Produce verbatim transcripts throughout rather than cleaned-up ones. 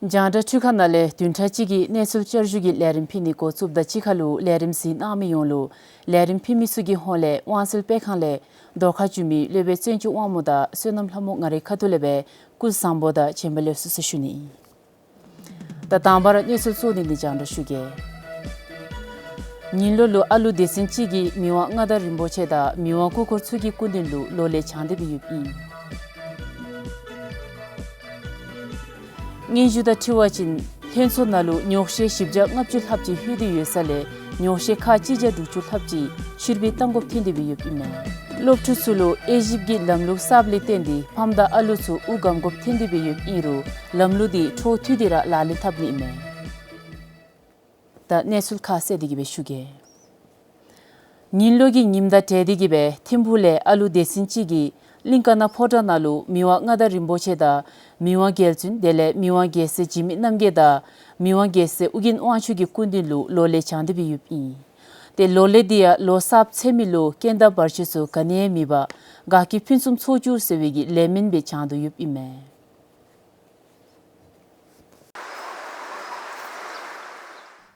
རྒྱང་བསྒྲགས་འཕྲུལ་ཁང་ནང་ལས་བདུན་ཕྲག་གཅིག་གི་གནས་ཚུལ་བསྐྱར་ཞུ་གི་ལས་རིམ་ཕུལ་ནི་འགོ་བཙུགསཔ་དང་གཅིག་ཁར་ལུ་ལས་རིམ་གཟིགས་གནང་མི་ཡོངས་ལུ་ལས་རིམ་ཕུལ་མི་ཚུ་གི་ཧོངས་ལས་དབང་གསལ་སྤེལ་ཁང་ལས་བརྡ་ཁ་བསྒྱུར་མི་སློབ་དཔོན་བཙན་སྐྱོགས་དབང་མོ་དང་བསོད་ནམས་ལྷ་མོ་ང་རའི་ཁ་ཐུག་ལས་སྦེ་སྐུ་གཟུགས་བཟང་པོ་དང་བྱོན་པ་ལེགས་སོ་ཟེར་ཞུ་ནི། ད་དང་པ་ར་གནས་ཚུལ་གཙོ་དོན་འདི་རྒྱང་བསྒྲགས་ཞུ་གེ། ཉིན་ལོག་ལུ་ཨ་ལུ་སྡེ་ཚན་གཅིག་གིས་མི་དབང་མངའ་བདག་རིན་པོ་ཆེ་དང་མི་དབང་སྐུ་འཁོར་ཚུ་གི་སྐུ་མདུན་ལུ་ལོ་ལེགས་བྱང་སྟེ་སྦེ་ཡོདཔ་ཨིན། སྙན་ཞུ་དང་འཁྲིལ་བ་ཅིན་ལྷན་ཚོགས་ནང་ལུ་ཉོག་བཤད་བཞི་བརྒྱ་ལྔ་བཅུ་ལྷགཔ་ཅིག་ལྷོད་དེ་ཡོད་ས་ལས་ཉོག་བཤད་ཁག་གཅིག་བརྒྱ་དྲུག་ཅུ་ལྷགཔ་ཅིག་ཕྱིར་འབུད་གཏང་དགོཔ་ཐོན་ཏེ་སྦེ་ཡོདཔ་ཨིན་མས། སློབ་ཕྲུག་ཚུ་ལུ་དབྱེ་ཞིབ་ཀྱི་ལམ་ལུགས་གསརཔ་ལས་བརྟེན་ཏེ་ཕམ་དང་ཨ་ལུ་ཚུ་དབུགས་སྒམ་དགོཔ་ཐོན་ཏེ་སྦེ་ཡོདཔ་ཨིན་རུང་ལམ་ལུགས་འདི་འཕྲོ་མཐུད་དེ་ར་ལག་ལེན་འཐབ་ནི་ཨིན་མས། ད་གནས་ཚུལ་ཁ་གསལ་དེ་གི་སྦེ་ཞུ་གེ། ཉིན་ལོག་གི་ཉིནམ་དང་འབྲེལ་ཏེ་གི་སྦེ་ཐིམ་ཕུག་ལས་ཨ་ལུ་སྡེ་ཚན་གཅིག་གིས་གླིང་ཀ་ན་ཕོ་བྲང་ནང་ལུ་མི་དབང་མངའ་བདག་རིན་པོ་ཆེ་དང་མི་དབང་རྒྱལ་བཙུན་དེ་ལས་མི་དབང་རྒྱལ་སྲས་འཇིགས་མེད་རྣམ་རྒྱལ་དང་མི་དབང་རྒྱལ་སྲས་ཨོ་རྒྱན་དབང་ཕྱུག་གི་སྐུ་མདུན་ལུ་ལོ་ལེགས་བྱང་སྟེ་སྦེ་ཡོདཔ་ཨིན། ཏེ་ལོ་ལེགས་འདི་ཡང་ལོ་གསརཔ་ཚེས་མི་ལུ་རྐྱེན་དང་བར་ཆད་ཚུ་ག་ནི་ཡང་མེད་པར་དགའ་སྐྱིད་ཕུན་སུམ་ཚོགས་བཅུག་ཟེར་བའི་གི་ལེགས་སྨོན་སྦེ་བྱང་དོ་ཡོདཔ་ཨིན་མས།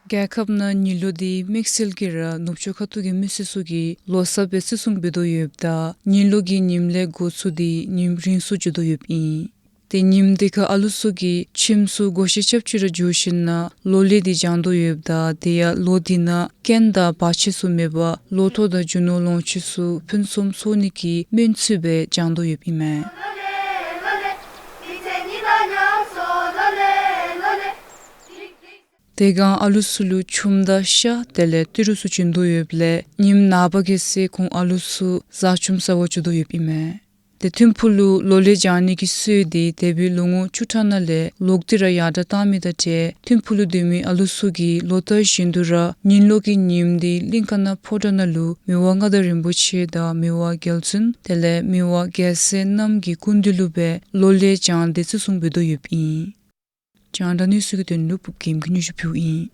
རྒྱལ་ཁབ་ནང་ཉིན་ལོག་འདི་དམིགས་བསལ་གྱིས་ར་ནུབ་ཕྱོགས་ཁ་ཐུག་གི་མི་སེར་ཚུ་གིས་ལོ་གསརཔ་སྦེ་བརྩི་སྲུང་འབད་དོ་ཡོདཔ་ད་ཉིན་ལོག་གི་ཉིནམ་ལས་འགོ་བཙུགས་ཏེ་ཉིནམ་རིང་སུ་འགྱོ་དོ་ཡོདཔ་ཨིན། ཏེ་ཉིནམ་འདི་ཁར་ཨ་ལུ་ཚུ་གིས་ཁྱིམ་ཚུ་སྒོ་ཕྱེ་རྐྱབ་ཅི་ར་འགྱོ་ཞིནམ་ལས་ལོ་ལེགས་འདི་བྱང་དོ་ཡོདཔ་ད་དེ་ཡང་ལོ་འདི་ནང་རྐྱེན་དང་བར་ཆད་ཚུ་མེད་པར་ལོ་ཐོག་དང་རྒྱུ་ནོར་ལོངས་སྤྱོད་ཚུ་ཕུན་སུམ་ཚོགས་ནི་གི་སྨོན་ཚིག་སྦེ་བྱང་དོ་ཡོདཔ་ཨིན་མས། དེ་སྒང་ཨ་ལུ་ཚུ་ལུ་ཆུམ་དང་ཤ་དེ་ལས་ཏི་རུ་ཚུ་བྱིན་དོ་ཡོདཔ་ལས་ཉིནམ་ནངས་པ་གི་ཚེ་ཁོང་ཨ་ལུ་ཚུ་བཟའ་ཆུམ་ཟ་བར་འགྱོ་དོ་ཡོདཔ་ཨིན་མས། ཏེ་ཐིམ་ཕུག་ལུ་ལོ་ལེགས་བྱང་ནི་གི་སྲོལ་འདི་འདས་པའི་ལོ་ངོ་བཅུ་ཕྲག་ནང་ལས་ལོག་སྟེ་ར་ཡར་དྲག་བཏང་མི་དང་འབྲེལ་ཐིམ་ཕུག་ལུ་སྡོད་མི་ཨ་ལུ་ཚུ་གིས་ལོ་ལྟར་བཞིན་དུ་ར་ཉིན་ལོག་གི་ཉིནམ་འདི་གླིང་ཀ་ན་ཕོ་བྲང་ནང་ལུ་མི་དབང་མངའ་བདག་རིན་པོ་ཆེ་དང་མི་དབང་རྒྱལ་བཙུན་དེ་ལས་མི་དབང་རྒྱལ་སྲས་རྣམས་ཀྱི་སྐུ་མདུན་ལུ་སྦེ་ལོ་ལེགས་བྱང་སྟེ་བརྩི་སྲུང་འབད་དོ་ཡོདཔ་ཨིན། རྒྱང་བསྒྲགས་གནས་ཚུལ་གྱི་དོན་ལུ་ཕུབ་རྒྱལམོ་གིས་སྙན་ཞུ་ཕུལཝ་ཨིན།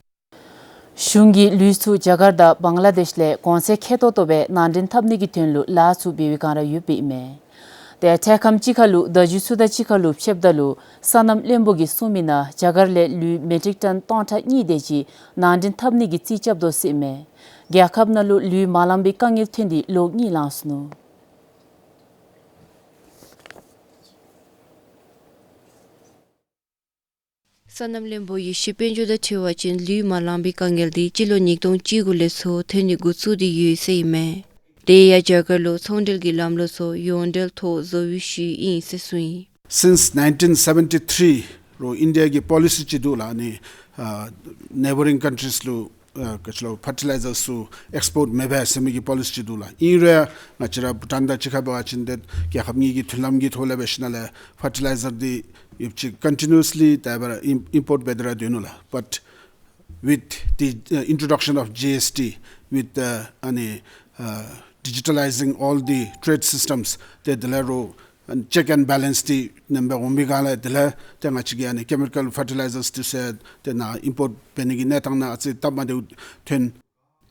གཞུང་གིས་ལུད་ཚུ་རྒྱ་གར་དང་བང་ལ་དེཤ་ལས་གོང་ཚད་ཁེ་ཏོག་ཏོ་སྦེ་ནང་འདྲེན་འཐབ་ནི་གི་དོན་ལུ་ལཱ་ཚུ་འབད་བའི་བསྒང་ར་ཡོདཔ་ཨིན་མས། ཏེ་འཕྲལ་ཁམས་ཅིག་ཁར་ལུ་བརྡ་བརྒྱུད་ཚུ་དང་གཅིག་ཁར་ལུ་ཕྱདཔ་ད་ལུ་སོ་ནམ་བློན་པོ་གིས་གསུངས་མི་ནང་རྒྱ་གར་ལས་ལུད་མེ་ཊིག་ཊོན་སྟོང་ཕྲག་གཉིས་དེ་ཅིག་ནང་འདྲེན་འཐབ་ནི་གི་རྩིས་རྐྱབ་དོ་ཟེར་ཨིན་མས། རྒྱལ་ཁབ་ནང་ལུ་ལུད་མ་ལང་པའི་དཀའ་ངལ་ཐོན་ཏེ་ལོ་གཉིས་ལང་སོ་ནུག། སོ་ནམ་བློན་པོ་ཡེ་ཤེས་དཔལ་འབྱོར་དང་འཁྲིལ་བ་ཅིན་ལུད་མ་ལང་པའི་དཀའ་ངལ་འདི་སྤྱི་ལོ་ཉིས་སྟོང་བཅུ་དགུ་ལས་ཚུར་ཐོན་ནི་འགོ་བཙུགས་ཏེ་ཡོད་ཟེར་ཨིན་མས། དེ་ཡང་རྒྱ་གར་ལུ་ཚོང་འབྲེལ་གྱི་ལམ་ལུགས་ཚུ་ཡོངས་འབྲེལ་ཐོག་བཟོ་བའི་ཤུལ་ཨིན་ཟེར་གསུངས་ཡི། Since nineteen seventy-three ལུ་ཨིན་ཌི་ཡ་གི་པོ་ལི་སི་ཅིག་འདུག་ལགས། ཨ་ནི་ཨ་ནེ་བར་རིང་ཀཱན་ཊི་རིསི་ལུ་ཨ་ག་ཅི་ལོ་ཕར་ཊི་ལའི་ཛར་ཚུ་ཨེགསི་པོརཊ་མི་འབད་ཟེར་མི་གི་པོ་ལི་སི་ཅིག་འདུག་ལགས། ཨིན་རུང་ང་བཅས་ར་བྷུ་ཊཱན་དང་གཅིག་ཁར་འབད་བ་ཅིན་ཏེ་རྒྱལ་ཁབ་གཉིས་ཀྱི་མཐུན་ལམ་གྱི་ཐོག་ལས་འབད་ཞིནམ་ལས་ཕར་ཊི་ལའི་ཛར་འདི་ཡོདཔ་ཅིག་ཀཱན་ཊི་ནིའུ་ཨེསི་ལི་ད་འབད་ར་ཨིམ་ཨིམ་པོརཊ་འབད་དེ་ར་སྡོད་ནུག་ལགས། But with the uh, introduction of G S T, with the ཨ་ནི་uh, digitalizing all the trade systems, ཏེ་དེ་ལས་རུང་ཨ་ནི་ཅེཀ་ཨེནཌ་བེ་ལེནསི་འདི་ནེམ་སྦེ་འོང་པའི་སྒང་ལས་དེ་ལས་ཏེ་ང་བཅས་ཀྱི་ཨ་ནི་ཀེ་མི་ཀཱལ་ཕར་ཊི་ལའི་ཛར་འདི་ཚུ་ཏེ་ནཱ་ཨིམ་པོརཊ་འབད་ནི་གི་གནས་སྟངས་ནང་ཨ་ཙི་སྟབས་མ་བདེཝ་ཐོན།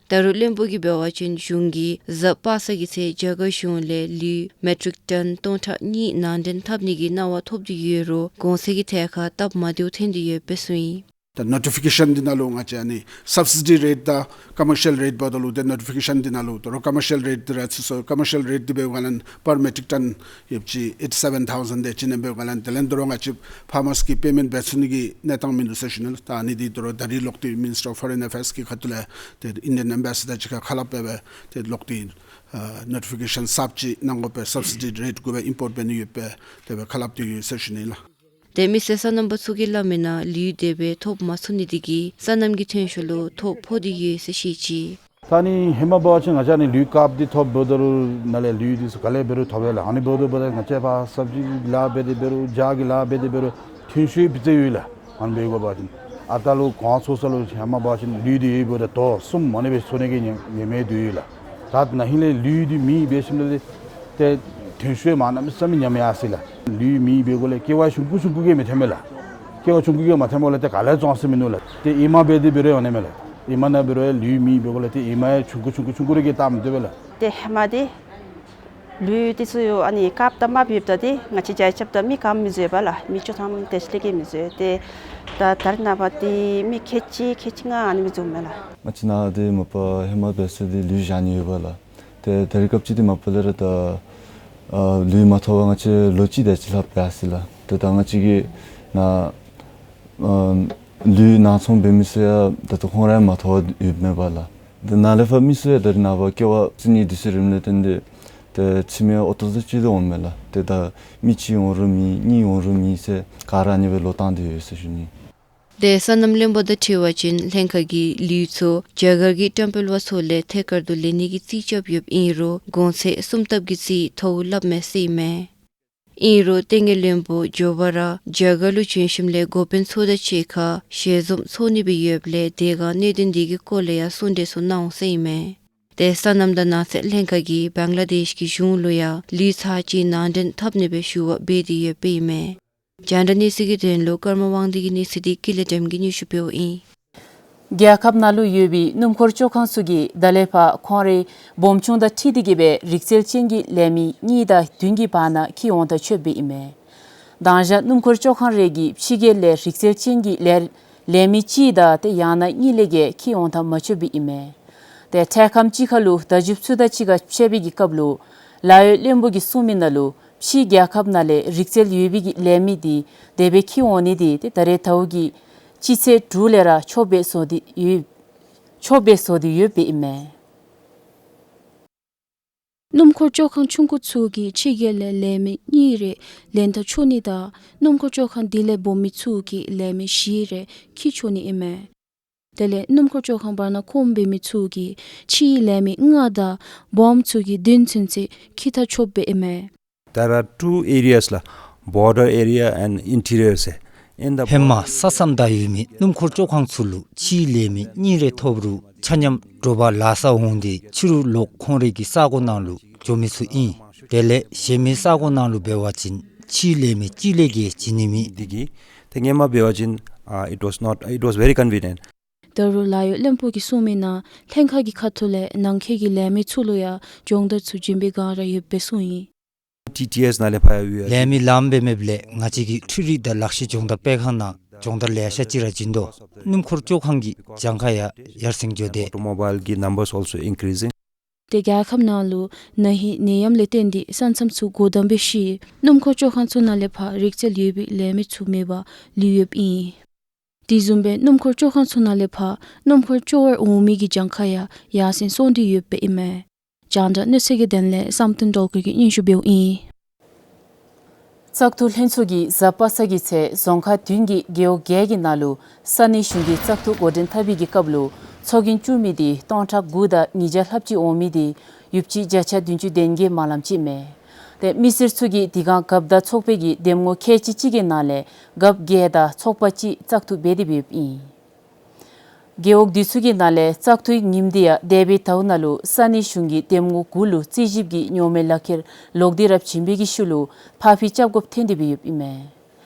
ད་རུང་བློན་པོ་གིས་འབད་བ་ཅིན་གཞུང་གིས་གཟའ་པ་སངས་ཀྱི་ཚེས་རྒྱ་གར་གཞུང་ལས་ལུད་མེ་ཊིག་ཊོན་སྟོང་ཕྲག་གཉིས་ནང་འདྲེན་འཐབ་ནི་གི་གནང་བ་ཐོབ་སྟེ་ཡོད་རུང་གོང་ཚད་ཀྱི་ཐད་ཁར་སྟབས་མ་བདེཝ་ཐོན་ཏེ་ཡོདཔ་སྦེ་གསུངས་ཡི། ད་ནོ་ཊི་ཕི་ཀེ་ཤཱན་འདི་ནང་ལུ་ང་བཅས་ཨ་ནི་སབ་སི་ཌི་རེཊ་དང་ཀོ་མར་ཤཱལ་རེཊ་འབདཝ་ད་ལུ་ཏེ་ནོ་ཊི་ཕི་ཀེ་ཤཱན་འདི་ནང་ལུ་ད་རུང་ཀོ་མར་ཤཱལ་རེཊ་འདི་ར་ཚུད་སོང་། ཀོ་མར་ཤཱལ་རེཊ་འདི་འབད་བའི་སྒང་ལས་པར་མེ་ཊིག་ཊོན་ཡོདཔ་ཅིག་ཨེ་ཊི་སེ་བེན་ཐའུ་ཟེན་དེ་ཅིག་ནེམ་འབད་བའི་སྒང་ལས་དེ་ལས་ད་རུང་ང་བཅས་ཕར་མརསི་ཀྱིས་པེ་མེནཊ་འབད་ཚུགས་ནི་གི་གནས་སྟངས་མིན་འདུག་ཟེར་ཞུ་ནི་ལགས། ད་ཨ་ནི་འདི་ད་རུང་ད་རིས་ལོག་སྟེ་མི་ནི་སི་ཊར་ཨོཕ་ཕོ་རེན་ཨེ་ཕེརསི་གི་ཁ་ཐུག་ལས་ཏེ་ཨིན་ཌི་ཡན་ཨེམ་བེ་སི་ཌར་ཅིག་ཁར་ཁ་སླབ་འབད་བའི་ཏེ་ལོག་སྟེ་ཨ་ནོ་ཊི་ཕི་ཀེ་ཤཱན་གསརཔ་ཅིག་གནང་དགོ་པའི་སབ་སི་ཌི་རེཊ་དགོ་པའི་ཨིམ་པོརཊ་འབད་ནི་ཡོད་པའི་དེ་སྦེ་ཁ་སླབ་སྟེ་ཡོད་ཟེར་ཞུ་ནི་ལགས། ཏེ་མི་སེར་སོ་ནམ་པ་ཚུ་གིས་སླབ་མི་ནང་ལུད་དེ་སྦེ་ཐོབ་མ་ཚུགས་ནི་དེ་གིས་སོ་ནམ་གྱི་ཐོན་ཤུགས་ལུ་ཐོ་ཕོག་སྟེ་ཡོད་ཟེར་བཤད་ཅི། ད་ནི་ཧེ་མ་འབད་བ་ཅིན་ང་བཅས་ནི་ལུད་དཀརཔོ་འདི་ཐོབ་འབདཝ་ད་ལུ་ནཱ་ལས་ལུད་འདི་ཚུ་ག་ལས་འབད་རུང་ཐོབ་ཡོད་ལགས། ཨ་ནི་འབདཝ་ད་འབདཝ་ད་ང་བཅས་ཕར་སབ་ཇི་གི་ལཱ་འབད་དེ་འབད་རུང་ཇ་གི་ལཱ་འབད་དེ་འབད་རུང་ཐོན་ཤུགས་ཕུད་ཚད་ཡོད་ལགས། ཨ་ནི་འབད་དགོ་པ་ཅིན་ཨ་རྟག་ལུ་གོང་ཚོད་ས་ལུ་ཧེ་མ་འབད་བ་ཅིན་ལུད་འདི་ཡོདཔ་ད་དོ་གསུམ་མ་ནི་སྦེ་འཚོ་ནི་གི་ཉེ་ཉེ་མི་འདུག་ཡོད་ལགས། ད་ན་ཧིང་ལས་ལུད་འདི་མེདཔ་འབད་ཞིནམ་ལས་ཏེ་ཐོན་ཤུགས་མ་གནམ་མེད་ས་མེད་ཉམས་ཡར་སོ་ཡི་ལགས། ལུད་མེདཔ་འབད་དགོཔ་ལས་ཀེ་ཝའི་ཆུང་ཀུ་ཆུང་ཀུ་གིས་མི་ཐོན་མས་ལགས། ཀེ་ཝའི་ཆུང་ཀུ་གིས་མ་ཐོནམ་ལས་ཏེ་ག་ལས་བཙོང་ཟེར་མི་ནུག་ལགས། ཏེ་ཨེ་མ་འབད་དེ་འབད་རུང་ཡང་ཨ་ནེམ་མས་ལགས། ཨེ་མ་ནང་འབད་རུང་ཡང་ལུད་མེདཔ་འབད་དགོཔ་ལས་ཏེ་ཨེ་མ་ཡང་ཆུང་ཀུ་ཆུང་ཀུ་ཆུང་ཀུ་རེ་གིས་བཏབ་མི་བཏུབ་པས་ལགས། ཏེ་ཧེ་མ་འདི་ ལུད་འདི་ཚུ་ཨ་ནི་བཀབ་ད་མ་འབདཝ་ད་འདི་ང་བཅས་རྒྱ་ཆབ་ད་མི་ག་མི་འཛུལ་བས་ལགས། མི་བཅུ་ཐམ་དེ་ཅིག་ལས་བརྒལ་མི་འཛུལ། ཏེ་ད་ད་རེས་ནངས་པ་འདི་མི་ཁལ་གཅིག་ཁལ་གཅིག་ལྔ་ཨ་ནི་མི་འཛུལཝ་མས་ལགས། ང་བཅས་ནཱ་འདི་མ་པ་ཧེ་མ་འབད་ས་འདི་ལུད་བཞག་ནི་ཡོད་པས་ལགས། ཏེ་ད་རེས་སྐབས་ཅིག་འདི་མ་པ་ལས་ར་ད་ཨ་ལུད་མ་ཐོབ་པར་ང་བཅས་ལོ་གཅིག་དེ་ཅིག་ལྷག་འབད་ཡར་སོ་ཡི་ལགས། ཏེ་ད་ང་བཅས་ཀྱི་ནཱ་ཨ་ལུད་ནང་ཚོང་འབད་མི་ཚུ་ཡང་ད་ལྟོ་ཁོང་ར་ཡང་མ་ཐོབ་ཡོདཔ་མས་པ་ལགས། ཏེ་ནཱ་ལས་ཕར་མི་ཚུ་ཡང་ད་རེས་ནངས་པ་ཀེ་བ་བཙུགས་ནི་དུས་ཚོད་རནམ་ལས་བརྟེན་ཏེ་ཏེ་ཕྱི་མི་ཨོ་ཏོ་ཚུ་ཅིག་ལུ་འོངམ་མས་ལགས། ཏེ་ད་མི་གཅིག་འོང་རུང་མེད་གཉིས་འོང་རུང་མེད་ཟེར་ག་ར་ཨ་ནི་སྦེ་ལོག་བཏང་སྟེ་ཡོད་ཟེར་ཞུ་ནི། ཏེ་སོ་ནམ་བློན་པོ་དང་འཁྲིལ་བ་ཅིན་ལྷན་ཁག་གིས་ལུད་ཚུ་རྒྱ་གར་གྱི་བཀྲམ་སྤེལ་པ་ཚུ་ལས་ཐད་ཀར་དུ་ལེན་ནི་གི་རྩིས་རྐྱབ་ཡོདཔ་ཨིན་རུང་གོང་ཚད་གསུམ་ལྟབ་ཀྱི་རྩིས་མཐོཝ་སླབ་མས་ཟེར་ཨིན་མས། ཨིན་རུང་ཏེ་ངེ་བློན་པོ་མགྱོགས་པ་ར་རྒྱ་གར་ལུ་བྱོན་ཞིནམ་ལས་འགོ་དཔོན་ཚུ་དང་གཅིག་ཁར་ཞལ་འཛོམས་འཚོགས་ནི་སྦེ་ཡོདཔ་ལས་དེ་ཁར་གནད་དོན་དེ་གི་སྐོར་ལས་ཡང་གསུང་གྲོས་ཚུ་གནང་འོང་ཟེར་ཨིན་མས། ཏེ་སོ་ནམ་དང་ནགས་ཚལ་ལྷན་ཁག་གིས་བང་ལ་དེཤ་གི་གཞུང་ལུ་ཡང་ལུད་ཚར་གཅིག་ནང་འདྲེན་འཐབ་ནི་སྦེ་ཞུ་བ་འབད་དེ་ཡོདཔ་ཨིན་མས། རྒྱང་བསྒྲགས་གནས་ཚུལ་གྱི་དོན་ལུ་ཀརྨ་དབང་འདུས་ཀྱི་གནས་ཚུལ་འདི་ཀུན་ལེགས་སྒྲོལ་མ་གིས་སྙན་ཞུ་འབདཝ་ཨིན། རྒྱལ་ཁབ་ནང་ལུ་ཡོད་པའི་སྣུམ་འཁོར་བཅོ་ཁང་ཚུ་གིས་ད་ལས་ཕར་ཁོང་རའི་སྦོམ་ཆུང་དང་འཁྲིལ་ཏེ་གི་སྦེ་རིག་རྩལ་ཅན་གྱི་ལས་མི་གཉིས་དང་བདུན་གྱི་བར་ན་འཁྱིད་འོང་ད་ཆོགཔ་སྦེ་ཨིན་མས། མདང་ཞག་སྣུམ་འཁོར་བཅོ་ཁང་རེ་གིས་ཕྱི་རྒྱལ་ལས་རིག་རྩལ་ཅན་གྱི་ལས་ལས་མི་གཅིག་དང་ཏེ་ཡང་ན་གཉིས་ལས་བརྒལ་འཁྱིད་འོང་ད་མ་ཆོགཔ་སྦེ་ཨིན་མས། ཏེ་འཕྲལ་ཁམས་ཅིག་ཁར་ལུ་བརྡ་བརྒྱུདཔ་ཚུ་དང་གཅིག་ཁར་འཕྱད་པའི་གི་སྐབས་ལུ་ལཱ་གཡོག་བློན་པོ་གིས་གསུངས་མི་ནང་ལུ་ཕྱིའི་རྒྱལ་ཁབ་ནང་ལས་རིག་རྩལ་ཡོད་པའི་གི་ལས་མི་འདི་དེ་སྦེ་འཁྱིད་འོང་ནི་འདི་ཏེ་ད་རེས་ཟླཝ་གི་སྤྱི་ཚེས་དྲུག་ལས་ར་ཆོགཔ་སྦེ་བཟོ་སྟེ་ཡོད། ཆོགཔ་སྦེ་བཟོ་སྟེ་ཡོདཔ་སྦེ་ཨིན་མས། སྣུམ་འཁོར་བཅོ་ཁང་ཆུང་ཀུ་ཚུ་གིས་ཕྱི་རྒྱལ་ལས་ལས་མི་གཉིས་རེ་ལེན་ད་ཆོག་ནི་དང་སྣུམ་འཁོར་བཅོ་ཁང་དེ་ལས་སྦོམ་མི་ཚུ་གིས་ལས་མི་བཞི་རེ་འཁྱིད་ཆོག་ནི་ཨིན་མས། དེ་ལས་སྣུམ་འཁོར་བཅོ་ཁང་བར་ན་འཁོད་འབད་མི་ཚུ་གིས་ཕྱིའི་ལས་མི་ལྔ་དང་སྦོམ་ཚུ་གིས་བདུན་ཚུན་ཚོད་འཁྱིད་ད་ཆོགཔ་སྦེ་ཨིན་མས། There are two areas la, border area and interior se. In the ཧེ་མ་ས་མཚམས་བདའ་ཡོད་མི་སྣུམ་འཁོར་བཅོ་ཁང་ཚུ་ལུ་ཕྱིའི་ལས་མི་གཉིས་རེ་ཐོབ་རུང་ཆ་མཉམ་དྲོ་པ་ལཱ་སར་འོང་སྟེ་ཕྱི་རུ་ལོག་ཁོང་རའི་གི་ས་གོ་ནང་ལུ་འགྱོ་མི་ཚུ་ཨིན། དེ་ལས་གཞན་མི་ས་གོ་ནང་ལུ་འབད་བ་ཅིན་ཕྱིའི་ལས་མི་གཅིག་ལས་བརྒལ་བྱིན་ནི་མེད། འདི་གིས་ཏེ་སྔོན་མ་འབད་བ་ཅིན་ཨ་it was not, it was very convenient. ད་རུང་ལཱ་གཡོག་བློན་པོ་གིས་གསུངས་མི་ནང་ལྷན་ཁག་གི་ཁ་ཐུག་ལས་ནང་འཁོད་ཀྱི་ལས་མི་ཚུ་ལུ་ཡང་སྦྱོང་བརྡར་ཚུ་བྱིན་པའི་བསྒང་ར་ཡོདཔ་སྦེ་གསུངས་ཡི། ཊི་ཊི་ཨེསི་ནང་ལས་ཕར་ཡང་ལས་མི་ལངམ་སྦེ་མེདཔ་ལས་ང་བཅས་ཀྱི་འཕྲུལ་རིག་དང་ལག་ཤེས་སྦྱོང་བརྡར་སྤེལ་ཁང་ནང་སྦྱོང་བརྡར་ལེ་ཤ་ཅིག་ར་བྱིན་དོ། སྣུམ་འཁོར་བཅོ་ཁང་གི་གྱངས་ཁ་ཡང་ཡར་སེང་འགྱོ་དེས། Automobile གི་numbers also increasing. ཏེ་རྒྱལ་ཁབ་ནང་ལུ་ན་ཧིང་ནད་ཡམས་ལས་བརྟེན་ཏེ་ས་མཚམས་ཚུ་སྒོ་བསྡམས་པའི་ཤུལ་སྣུམ་འཁོར་བཅོ་ཁང་ཚུ་ནང་ལས་ཕར་རིག་རྩལ་ཡོད་པའི་ལས་མི་ཚུ་མེད་པར་ལུས་ཡོདཔ་ཨིན། དེ་བཟུམ་སྦེ་སྣུམ་འཁོར་བཅོ་ཁང་ཚུ་ནང་ལས་ཕར་སྣུམ་འཁོར་བཅོ་བར་འོང་མི་གི་གྱངས་ཁ་ཡང་ཡར་སེང་སོང་སྟེ་ཡོདཔ་ཨིན་མས། རྒྱང་བསྒྲགས་གནས་ཚུལ་གྱི་དོན་ལས་བསམ་གཏན་སྒྲོལ་དཀར་གྱིས་སྙན་ཞུ་འབདཝ་ཨིན། བཙག་འཐུ་ལྷན་ཚོགས་ཀྱིས་གཟའ་པ་སངས་ཀྱི་ཚེ་རྫོང་ཁག་བདུན་གྱི་རྒེད་འོག་བརྒྱད་ཀྱི་ནང་ལུ་ས་གནས་གཞུང་གི་བཙག་འཐུ་འགོ་འདྲེན་འཐབ་པའི་གི་སྐབས་ལུ་ཚོགས་རྒྱན་བཙུགས་མི་འདི་སྟོང་ཕྲག་དགུ་དང་ཉིས་བརྒྱ་ལྷགཔ་ཅིག་འོང་མི་འདི་ཡོདཔ་ཅིག་བརྒྱ་ཆ་བདུན་ཅུ་དོན་བརྒྱད་མ་ལངམ་ཅིག་མས། ཏེ་མི་སེར་ཚུ་གིས་དེ་སྒང་རྒཔོ་དང་ཚོགས་པའི་གི་འདེམས་ངོ་ཁལ་གཅིག་གཅིག་གི་ནང་ལས་རྒཔོ་བརྒྱད་དང་ཚོགས་པ་གཅིག་བཙག་འཐུ་འབད་དེ་འབདཝ་ཨིན། རྒེད་འོག་འདི་ཚུ་གི་ནང་ལས་བཙག་འཐུའི་ཉིནམ་འདི་ཡང་འདས་པའི་ཟླཝ་ནང་ལུ་ས་གནས་གཞུང་གི་འདེམས་ངོ་དགུ་ལུ་རྩིས་ཞིབ་ཀྱི་ཉོག་མེད་ལག་ཁྱེར་ལོག་སྟེ་ར་བྱིན་པའི་གི་ཤུལ་ལུ་ཕར་འགྱངས་རྐྱབ་དགོཔ་ཐོན་ཏེ་འབདཝ་ཨིན་མས།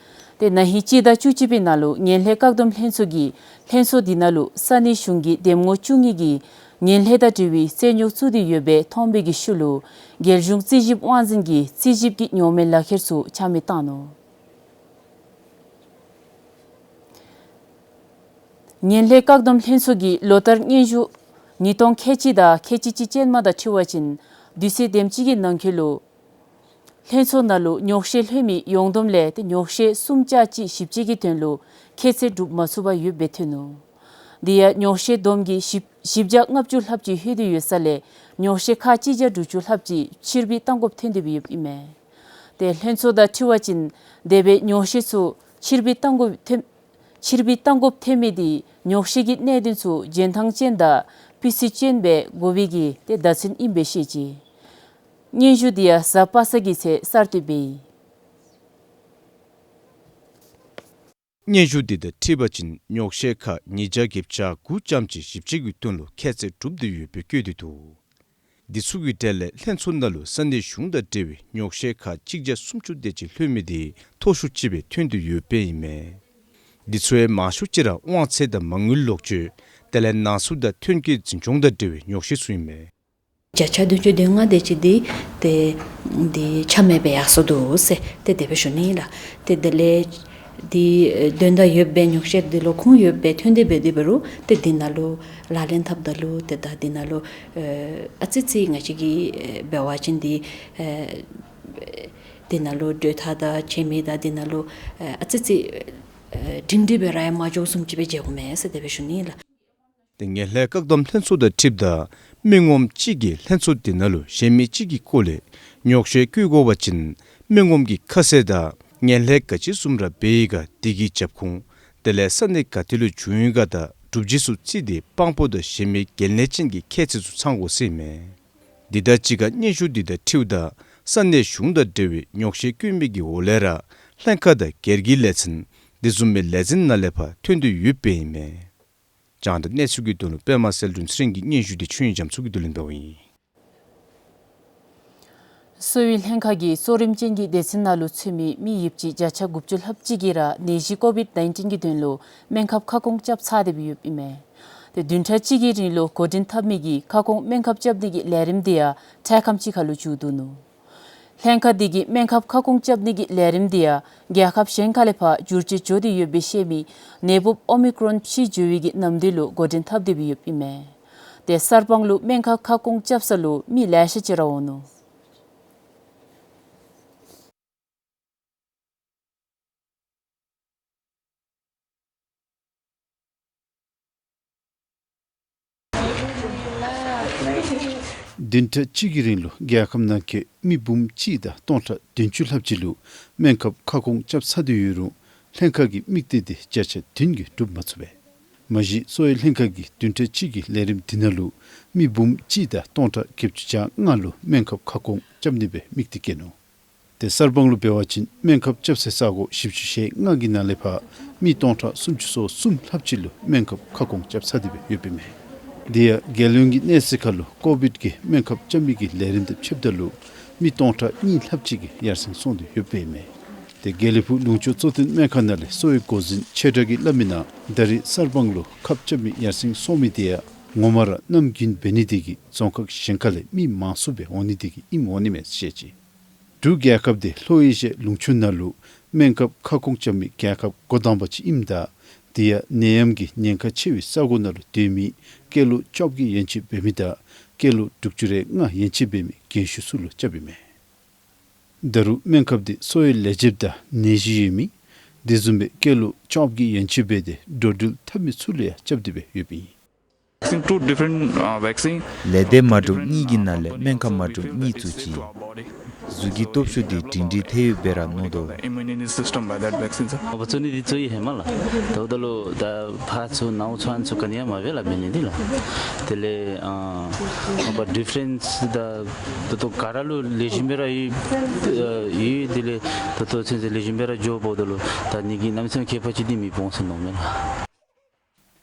ཏེ་ན་ཧིང་སྤྱི་ཟླ་བཅུ་གཅིག་པའི་ནང་ལུ་ངན་ལྷད་བཀག་སྡོམ་ལྷན་ཚོགས་ཀྱིས་ལྷན་ཚོགས་འདི་ནང་ལུ་ས་གནས་གཞུང་གི་འདེམས་ངོ་བཅུ་གཉིས་ཀྱིས་ངན་ལྷད་དང་འབྲེལ་བའི་རྩོད་རྙོག་བཙུགས་ཏེ་ཡོདཔ་སྦེ་མཐོང་བའི་གི་ཤུལ་ལུ་རྒྱལ་གཞུང་རྩིས་ཞིབ་དབང་འཛིན་གྱིས་རྩིས་ཞིབ་ཀྱི་ཉོག་མེད་ལག་ཁྱེར་ཚུ་ཆ་མེད་བཏང་ནུག། ངན་ལྷད་བཀག་སྡོམ་ལྷན་ཚོགས་ཀྱི་ལོ་བསྟར་སྙན་ཞུ་ཉིས་སྟོང་ཁལ་གཅིག་དང་ཁལ་གཅིག་གཅིག་ཅན་མ་དང་འཁྲིལ་བ་ཅིན་དུས་ཚོད་དེམ་ཅིག་གི་ནང་འཁོད་ལུ་ལྷན་ཚོགས་ནང་ལུ་ཉོག་བཤད་ལྷོད་མི་ཡོངས་བསྡོམས་ལས་ཏེ་ཉོག་བཤད་གསུམ་ཆ་གཅིག་ཞིབ་དཔྱད་ཀྱི་དོན་ལུ་ཁྱད་ཚད་གྲུབ་མ་ཚུགས་པར་ཡོདཔ་སྦེ་ཐོན་ནུག། དེ་ཡང་ཉོག་བཤད་བསྡོམས་ཀྱིས་བཞི་བཞི་བརྒྱ་ལྔ་བཅུ་ལྷགཔ་ཅིག་ལྷོད་དེ་ཡོད་ས་ལས་ཉོག་བཤད་ཁག་གཅིག་བརྒྱ་དྲུག་ཅུ་ལྷགཔ་ཅིག་ཕྱིར་འབུད་གཏང་དགོཔ་ཐོན་ཏེ་འབདཝ་ཨིན་མས། ཏེ་ལྷན་ཚོགས་དང་འཁྲིལ་བ་ཅིན་དེ་སྦེ་ཉོག་བཤད་ཚུ་ཕྱིར་འབུད་གཏང་དགོཔ་ཐོན་ཕྱིར་འབུད་གཏང་དགོཔ་ཐོན་མི་དེ་ཉོག་བཤད་ཀྱི་གནད་དོན་ཚུ་རྒྱན་ཐང་ཅན་དང་སྤུས་ཚད་ཅན་སྦེ་དགོ་པའི་གི་ཏེ་བརྡ་མཚོན་ཨིནམ་སྦེ་བཤད་ཅི། སྙན་ཞུ་དེ་ཡང་གཟའ་པ་སངས་ཀྱི་ཚེ་གསར་བཏོན་འབད་ཡི། སྙན་ཞུ་དེ་དང་འཁྲིལ་བ་ཅིན་ཉོག་བཤད་ཁག་ཉིས་བརྒྱ་བརྒྱད་ཅུ་གྱ་དགུ་ཙམ་ཅིག་ཞིབ་དཔྱད་ཀྱི་དོན་ལུ་ཁྱད་ཚད་གྲུབ་སྟེ་ཡོདཔ་སྦེ་བཀོད་དེ་འདུག། འདི་ཚུ་གི་གྲས་ལས་ལྷན་ཚོགས་ནང་ལུ་ས་གནས་གཞུང་དང་འབྲེལ་བའི་ཉོག་བཤད་ཁག་གཅིག་བརྒྱ་སུམ་ཅུ་དེ་ཅིག་ལྷོད་མི་དེ་མཐོ་ཤོས་ཅིག་སྦེ་ཐོན་ཏེ་ཡོདཔ་ཨིན་མས། འདི་ཚུ་ཡང་མང་ཤོས་ཅིག་ར་དབང་ཚད་དང་མ་དངུལ་ལོག་སྤྱོད་དེ་ལས་ནང་འཛུལ་དང་ཐོན་སྐྱེད་འཛིན་སྐྱོང་དང་འབྲེལ་བའི་ཉོག་བཤད་ཚུ་ཨིན་མས། བརྒྱ་ཆ་བདུན་ཅུ་དོན་ལྔ་དེ་ཅིག་འདི་ཏེ་འདི་ཆ་མེད་སྦེ་ཡར་སོང་འདུག་ཟེར་ཏེ་དེ་སྦེ་ཞུ་ནི་ལགས། ཏེ་དེ་ལས་འདི་དོན་དག་ཡོདཔ་སྦེ་ཉོག་བཤད་འདི་ལུ་ཁུངས་ཡོདཔ་སྦེ་ཐོན་ཏེ་འབད་དེ་འབད་རུང་ཏེ་འདི་ནང་ལུ་ལག་ལེན་འཐབ་ད་ལུ་ཏེ་ད་འདི་ནང་ལུ་ཨ་ཙི་ཅིག་ང་བཅས་ཀྱིས་འབད་བ་ཅིན་འདི་ཨ་འདི་ནང་ལུ་གྲོས་ཐག་དང་ཁྱད་མེད་དང་འདི་ནང་ལུ་ཨ་ཙི་ཅིག་ཨ་སྒྲིང་སྒྲི་སྦེ་ར་ཡང་མ་འགྱོཝ་བཟུམ་ཅིག་སྦེ་མཇལ་དགོ་མས་ཟེར་དེ་སྦེ་ཞུ་ནི་ལགས། ཏེ་ངན་ལྷད་བཀག་སྡོམ་ལྷན་ཚོགས་དང་འཁྲིལཝ་ད་མི་ངོམ་གཅིག་གིས་ལྷན་ཚོགས་འདི་ནང་ལུ་གཞན་མི་གཅིག་གི་སྐོར་ལས་ཉོག་བཤད་བཀོད་དགོ་པ་ཅིན་མི་ངོམ་གྱི་ཁ་གསལ་དང་ངན་ལྷད་ག་ཅི་བཟུམ་ར་འབད་ཡི་ག་དེ་གི་རྒྱབ་ཁུངས་དེ་ལས་ས་གནས་ག་ཏེ་ལུ་བྱུང་ཡི་ག་དང་སྒྲུབ་བྱེད་ཚུ་བརྩིས་ཏེ་དཔང་པོ་དང་གཞན་མི་འགན་ལེན་ཅན་གྱི་ཁྱད་ཚད་ཚུ་ཚང་དགོ་ཟེར་ཨིན་མས། འདི་དང་གཅིག་ཁར་སྙན་ཞུ་འདི་དང་འཁྲིལཝ་ད་ས་གནས་གཞུང་དང་འབྲེལ་བའི་ཉོག་བཤད་བཀོད་མི་གི་འོག་ལས་ར་ལྷན་ཁག་དང་སྒེར་གྱི་ལས་ཚན་དེ་བཟུམ་མའི་ལས་འཛིན་ནང་ལས་ཕར་ཐོན་ཏེ་ཡོདཔ་ཨིན་མས། རྒྱང་བསྒྲགས་གནས་ཚུལ་གྱི་དོན་ལུ་པདྨ་གསལ་སྒྲོན་ཚེ་རིང་གི་སྙན་ཞུ་དེ་ཆོས་དབྱིངས་རྒྱ་མཚོ་གིས་བསྡུ་ལེན་འབདཝ་ཨིན། གསོ་བའི་ལྷན་ཁག་གིས་གཙོ་རིམ་ཅན་གྱི་སྡེ་ཚན་ནང་ལུ་ཚུད་མི་མི་ཡོདཔ་ཅིག་བརྒྱ་ཆ་དགུ་བཅུ་ལྷགཔ་ཅིག་གིས་ར་ནད་གཞི་ཀོ་བིཌ་ནའིན་ཊིན་གྱི་དོན་ལུ་སྨན་ཁབ་ཁ་སྐོང་རྐྱབ་ཚར་ཏེ་སྦེ་ཡོདཔ་ཨིན་མས། ཏེ་བདུན་ཕྲག་གཅིག་གི་རིང་ལུ་འགོ་འདྲེན་འཐབ་མི་གི་ཁ་སྐོང་སྨན་ཁབ་རྐྱབ་ནི་གི་ལས་རིམ་དེ་ཡང་འཕྲལ་ཁམས་ཅིག་ཁར་ལུ་མཇུག་བསྡུ་ནུག། ལྷན་ཁག་དེ་གིས་སྨན་ཁབ་ཁ་སྐོང་རྐྱབ་ནི་གི་ལས་རིམ་དེ་ཡང་རྒྱལ་ཁབ་གཞན་ཁ་ལས་ཕར་འགྱུར་བཅོས་འགྱོ་སྟེ་ཡོད་པའི་ཤེས་མི་ནད་འབུཔ་ཨོ་མི་ཀྲོན་ཕྱི་འགྱུར་བའི་གི་ནམ་དུས་ལུ་འགོ་འདྲེན་འཐབ་སྟེ་སྦེ་ཡོདཔ་ཨིན་མས། ཏེ་གསར་སྤང་ལུ་སྨན་ཁབ་ཁ་སྐོང་རྐྱབ་ས་ལུ་མི་ལེ་ཤ་ཅིག་ར་འོང་ནུག། བདུན་ཕྲག་གཅིག་གི་རིང་ལུ་རྒྱལ་ཁབ་ནང་འཁོད་མི་འབུམ་གཅིག་དང་སྟོང་ཕྲག་བདུན་ཅུ་ལྷགཔ་ཅིག་ལུ་སྨན་ཁབ་ཁ་སྐོང་རྐྱབ་ཚར་ཏེ་ཡོད་རུང་ལྷན་ཁག་གི་དམིགས་གཏད་དེ་བརྒྱ་ཆ་བདུན་གྱིས་འགྲུབ་མ་ཚུགས་པས། མ་གཞི་གསོ་བའི་ལྷན་ཁག་གིས་བདུན་ཕྲག་གཅིག་གི་ལས་རིམ་འདི་ནང་ལུ་མི་འབུམ་གཅིག་དང་སྟོང་ཕྲག་བརྒྱད་ཅུ་གྱ་ལྔ་ལུ་སྨན་ཁབ་ཁ་སྐོང་རྐྱབ་ནི་སྦེ་དམིགས་གཏད་བསྐྱེད་ནུག། ཏེ་གསར་སྤང་ལུ་འབད་བ་ཅིན་སྨན་ཁབ་རྐྱབ་སའི་ས་གོ་བཞི་བཅུ་ཞེ་ལྔ་གི་ནང་ལས་ཕར་མི་སྟོང་ཕྲག་སུམ་ཅུ་སོ་གསུམ་ལྷགཔ་ཅིག་ལུ་སྨན་ཁབ་ཁ་སྐོང་རྐྱབ་ཚར་ཏེ་སྦེ་ཡོདཔ་ཨིན་མས། དེ་ཡང་རྒྱལ་ཡོངས་ཀྱི་གནས་ཚད་ཁར་ལུ་ཀོ་བིཌ་ཀྱི་སྨན་ཁབ་རྐྱབ་མི་གི་ལས་རིམ་དང་ཕྱདཔ་ད་ལུ་མི་སྟོང་ཕྲག་གཉིས་ལྷགཔ་ཅིག་གིས་ཡར་སེང་སོང་སྟེ་ཡོདཔ་ཨིན་མས། ཏེ་དགེ་ལེགས་ཕུག་ལུང་ཕྱོགས་གཙོ་བསྟེན་སྨན་ཁང་ནང་ལས་གསོ་བའི་འགོ་འཛིན་ཆོས་གྲགས་ཀྱིས་སླབ་མི་ནང་ད་རེས་གསར་སྤང་ལུ་ཁབ་རྐྱབ་མི་ཡར་སེང་སོང་མི་དེ་ཡང་ངོ་མ་ར་གནམ་དགུན་འབད་ནི་དེ་གིས་རྫོང་ཁག་གཞན་ཁ་ལས་མི་མང་སུ་སྦེ་འོང་ནི་དེ་གིས་ཨིནམ་འོང་ནི་མས་ཟེར་བཤད་ཅི། འབྲུག་རྒྱལ་ཁབ་དེ་ལྷོ་ཨེ་ཤི་ཡ་ལུང་ཕྱོགས་ནང་ལུ་སྨན་ཁབ་ཁ་སྐོང་རྐྱབ་མི་རྒྱལ་ཁབ་འགོ་དང་པ་ཅིག་ཨིནམ་ད་དེ་ཡང་ནད་ཡམས་ཀྱི་ཉེན་ཁ་ཆེ་བའི་ས་གོ་ནང་ལུ་སྡོད་མི་སྐྱེས་ལོ་བཅོ་བརྒྱད་ཡན་ཆད་འབད་མི་དང་སྐྱེས་ལོ་དྲུག་ཅུ་རེ་ལྔ་ཡན་ཆད་འབད་མི་རྒན་ཤོས་ཚུ་ལུ་རྐྱབ་ཨིན་མས། ད་རུང་སྨན་ཁབ་དེ་གསོ་བའི་ལས་བྱེདཔ་དང་ནད་གཞི་ཡོད་མི་དེ་བཟུམ་སྦེ་སྐྱེས་ལོ་བཅོ་བརྒྱད་ཡན་ཆད་འབད་དེ་འགྲོ་འགྲུལ་འཐབ་མི་ཚུ་ལུ་ཡང་རྐྱབ་སྟེ་སྦེ་ཡོདཔ་ཨིན། Vaccine, two different, uh, vaccine. ལས་སྡེ་མ་འདྲཝ་གཉིས་ཀྱི་ནང་ལས་སྨན་ཁབ་མ་འདྲཝ་གཉིས་བཙུགས་ཅི། གཟུགས་ཀྱི་སྟོབས་ཤུགས་དེ་སྒྲིང་སྒྲིང་ཐལ་ཡོདཔ་སྦེ་ར་མནོ་དོ། Immunity system by that vaccine, sir. ཨོ་བཙུགས་ནི་འདི་བཙུགས་ཡི་ཧེ་མ་ལགས། ད་ལྟོ་ལུ་ད་ཕར་ཚུར་ནཝ་ཚུ་ཨ་ནི་ཚུ་ག་ནི་ཡང་མ་འབད་ལགས་འབད་ནི་འདི་ལགས། དེ་ལས་ཨ་ཨ་ཌིཕ་རེནསི་ད་ད་ལྟོ་ག་ར་ལུ་ལེགས་ཤོམ་སྦེ་ར་ཡོད་ཡོད། དེ་ལས་ད་ལྟོ་ཚུན་ཚོད་ལེགས་ཤོམ་སྦེ་ར་འགྱོ་འབདཝ་ད་ལུ་ད་ནི་གི་གནམ་མེད་ས་མེད་ཁྱད་པར་ཅིག་འདི་མི་སྤོང་ཟེར་མནོཝ་མས་ལགས།